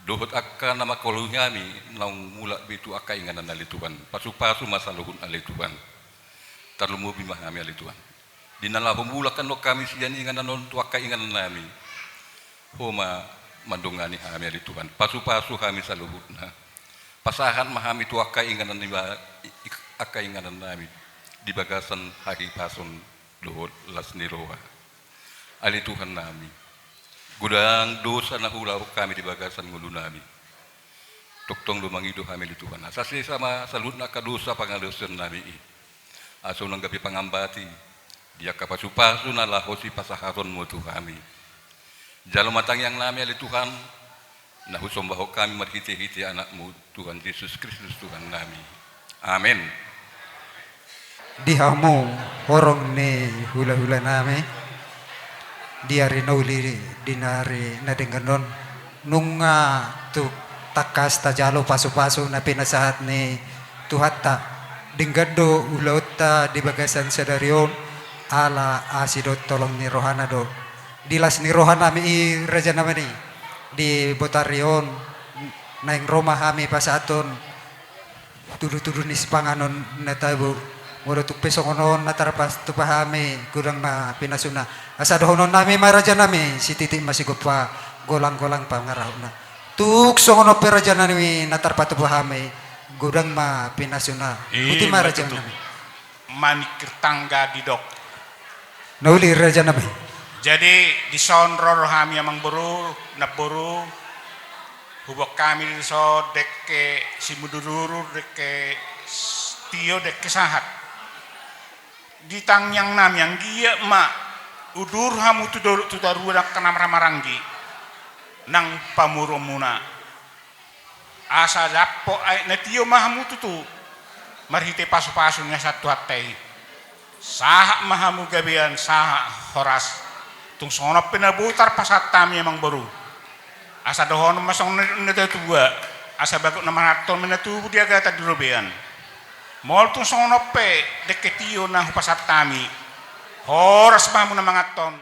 dohot angka na mangkaluhi hami naung mulak be tu angka inganan, ale Tuhan. Pasu-pasu ma saluhutna, ale Tuhan. Tarlumobi ma hami, ale Tuhan, di na laho mulak annon hami sian inganan on tu angka inganannami. Ho ma mandongani hami, ale Tuhan. Pasu-pasu hami saluhutna. Pasahat ma hami tu angka inganan ni ba-, i-, i-, angka inganannami di bagasan hahipason dohot las ni roha. Ale Tuhannami, godang dosa na huulahon hami di bagasan ngolunami. Tongtong do mangido hami, ale Tuhan, asa sesa ma saluhutna angka dosa pangalaosionnami i, asa unang gabe pangambati di angka pasu-pasu na laho sipasahatonmu tu hami. Jalo ma tangiangnami, ale Tuhan, na husombahon hami marhite-hite Anakmu, Tuhan Jesus Kristus, Tuhannami. Amen. Di hamu horong ni hula-hulanami, di ari na uli, di na ari na denggan on, nunga tung tangkas tajalo pasu-pasu na pinasahat ni Tuhanta. Denggan do ulaonta di bagasan sadari on, ala asi dohot holong ni rohana do. Di las ni rohanami i, rajanami, di botari on naeng ro ma hami pasahathon tudu-tudu ni sipanganon na tabo. Molo tung pe songon on na tarpatupa hami, godang ma pinasuna. Asa dohononnami ma, rajanami, sititi ma sigompa, golang-golang pangarahutna. Tung songon on pe, rajanami, na tarpatupa hami, godang ma pinasuna. Boti ma, rajanami. Ima tutu. Maningkir tangga didok. Na uli, rajanami. Jadi, dison ro rohami, amangboru, namboru, huboan hami dison dengke simudur-udur, dengke s-, tio, dengke sahat. Di tangiangnami, anggiat ma udur hamu tu dolok, tu toruan, angka na marhahamaranggi nang pamoruonmuna. Asa dapotan aek na tio ma hamu tutu marhite pasu-pasu ni sian Tuhanta i. Sahat ma hamu gabean, sahat horas. Tung songon on pe na boi tarpasahat hami, amangboru. Asa dohonon ma songon na tuatua, asa bagot na marhahamaranggi ma na tubu di agatan di robean. Molo tung songon on pe dengke tio na hupasahat hami, Horas ma hamu na manganhon.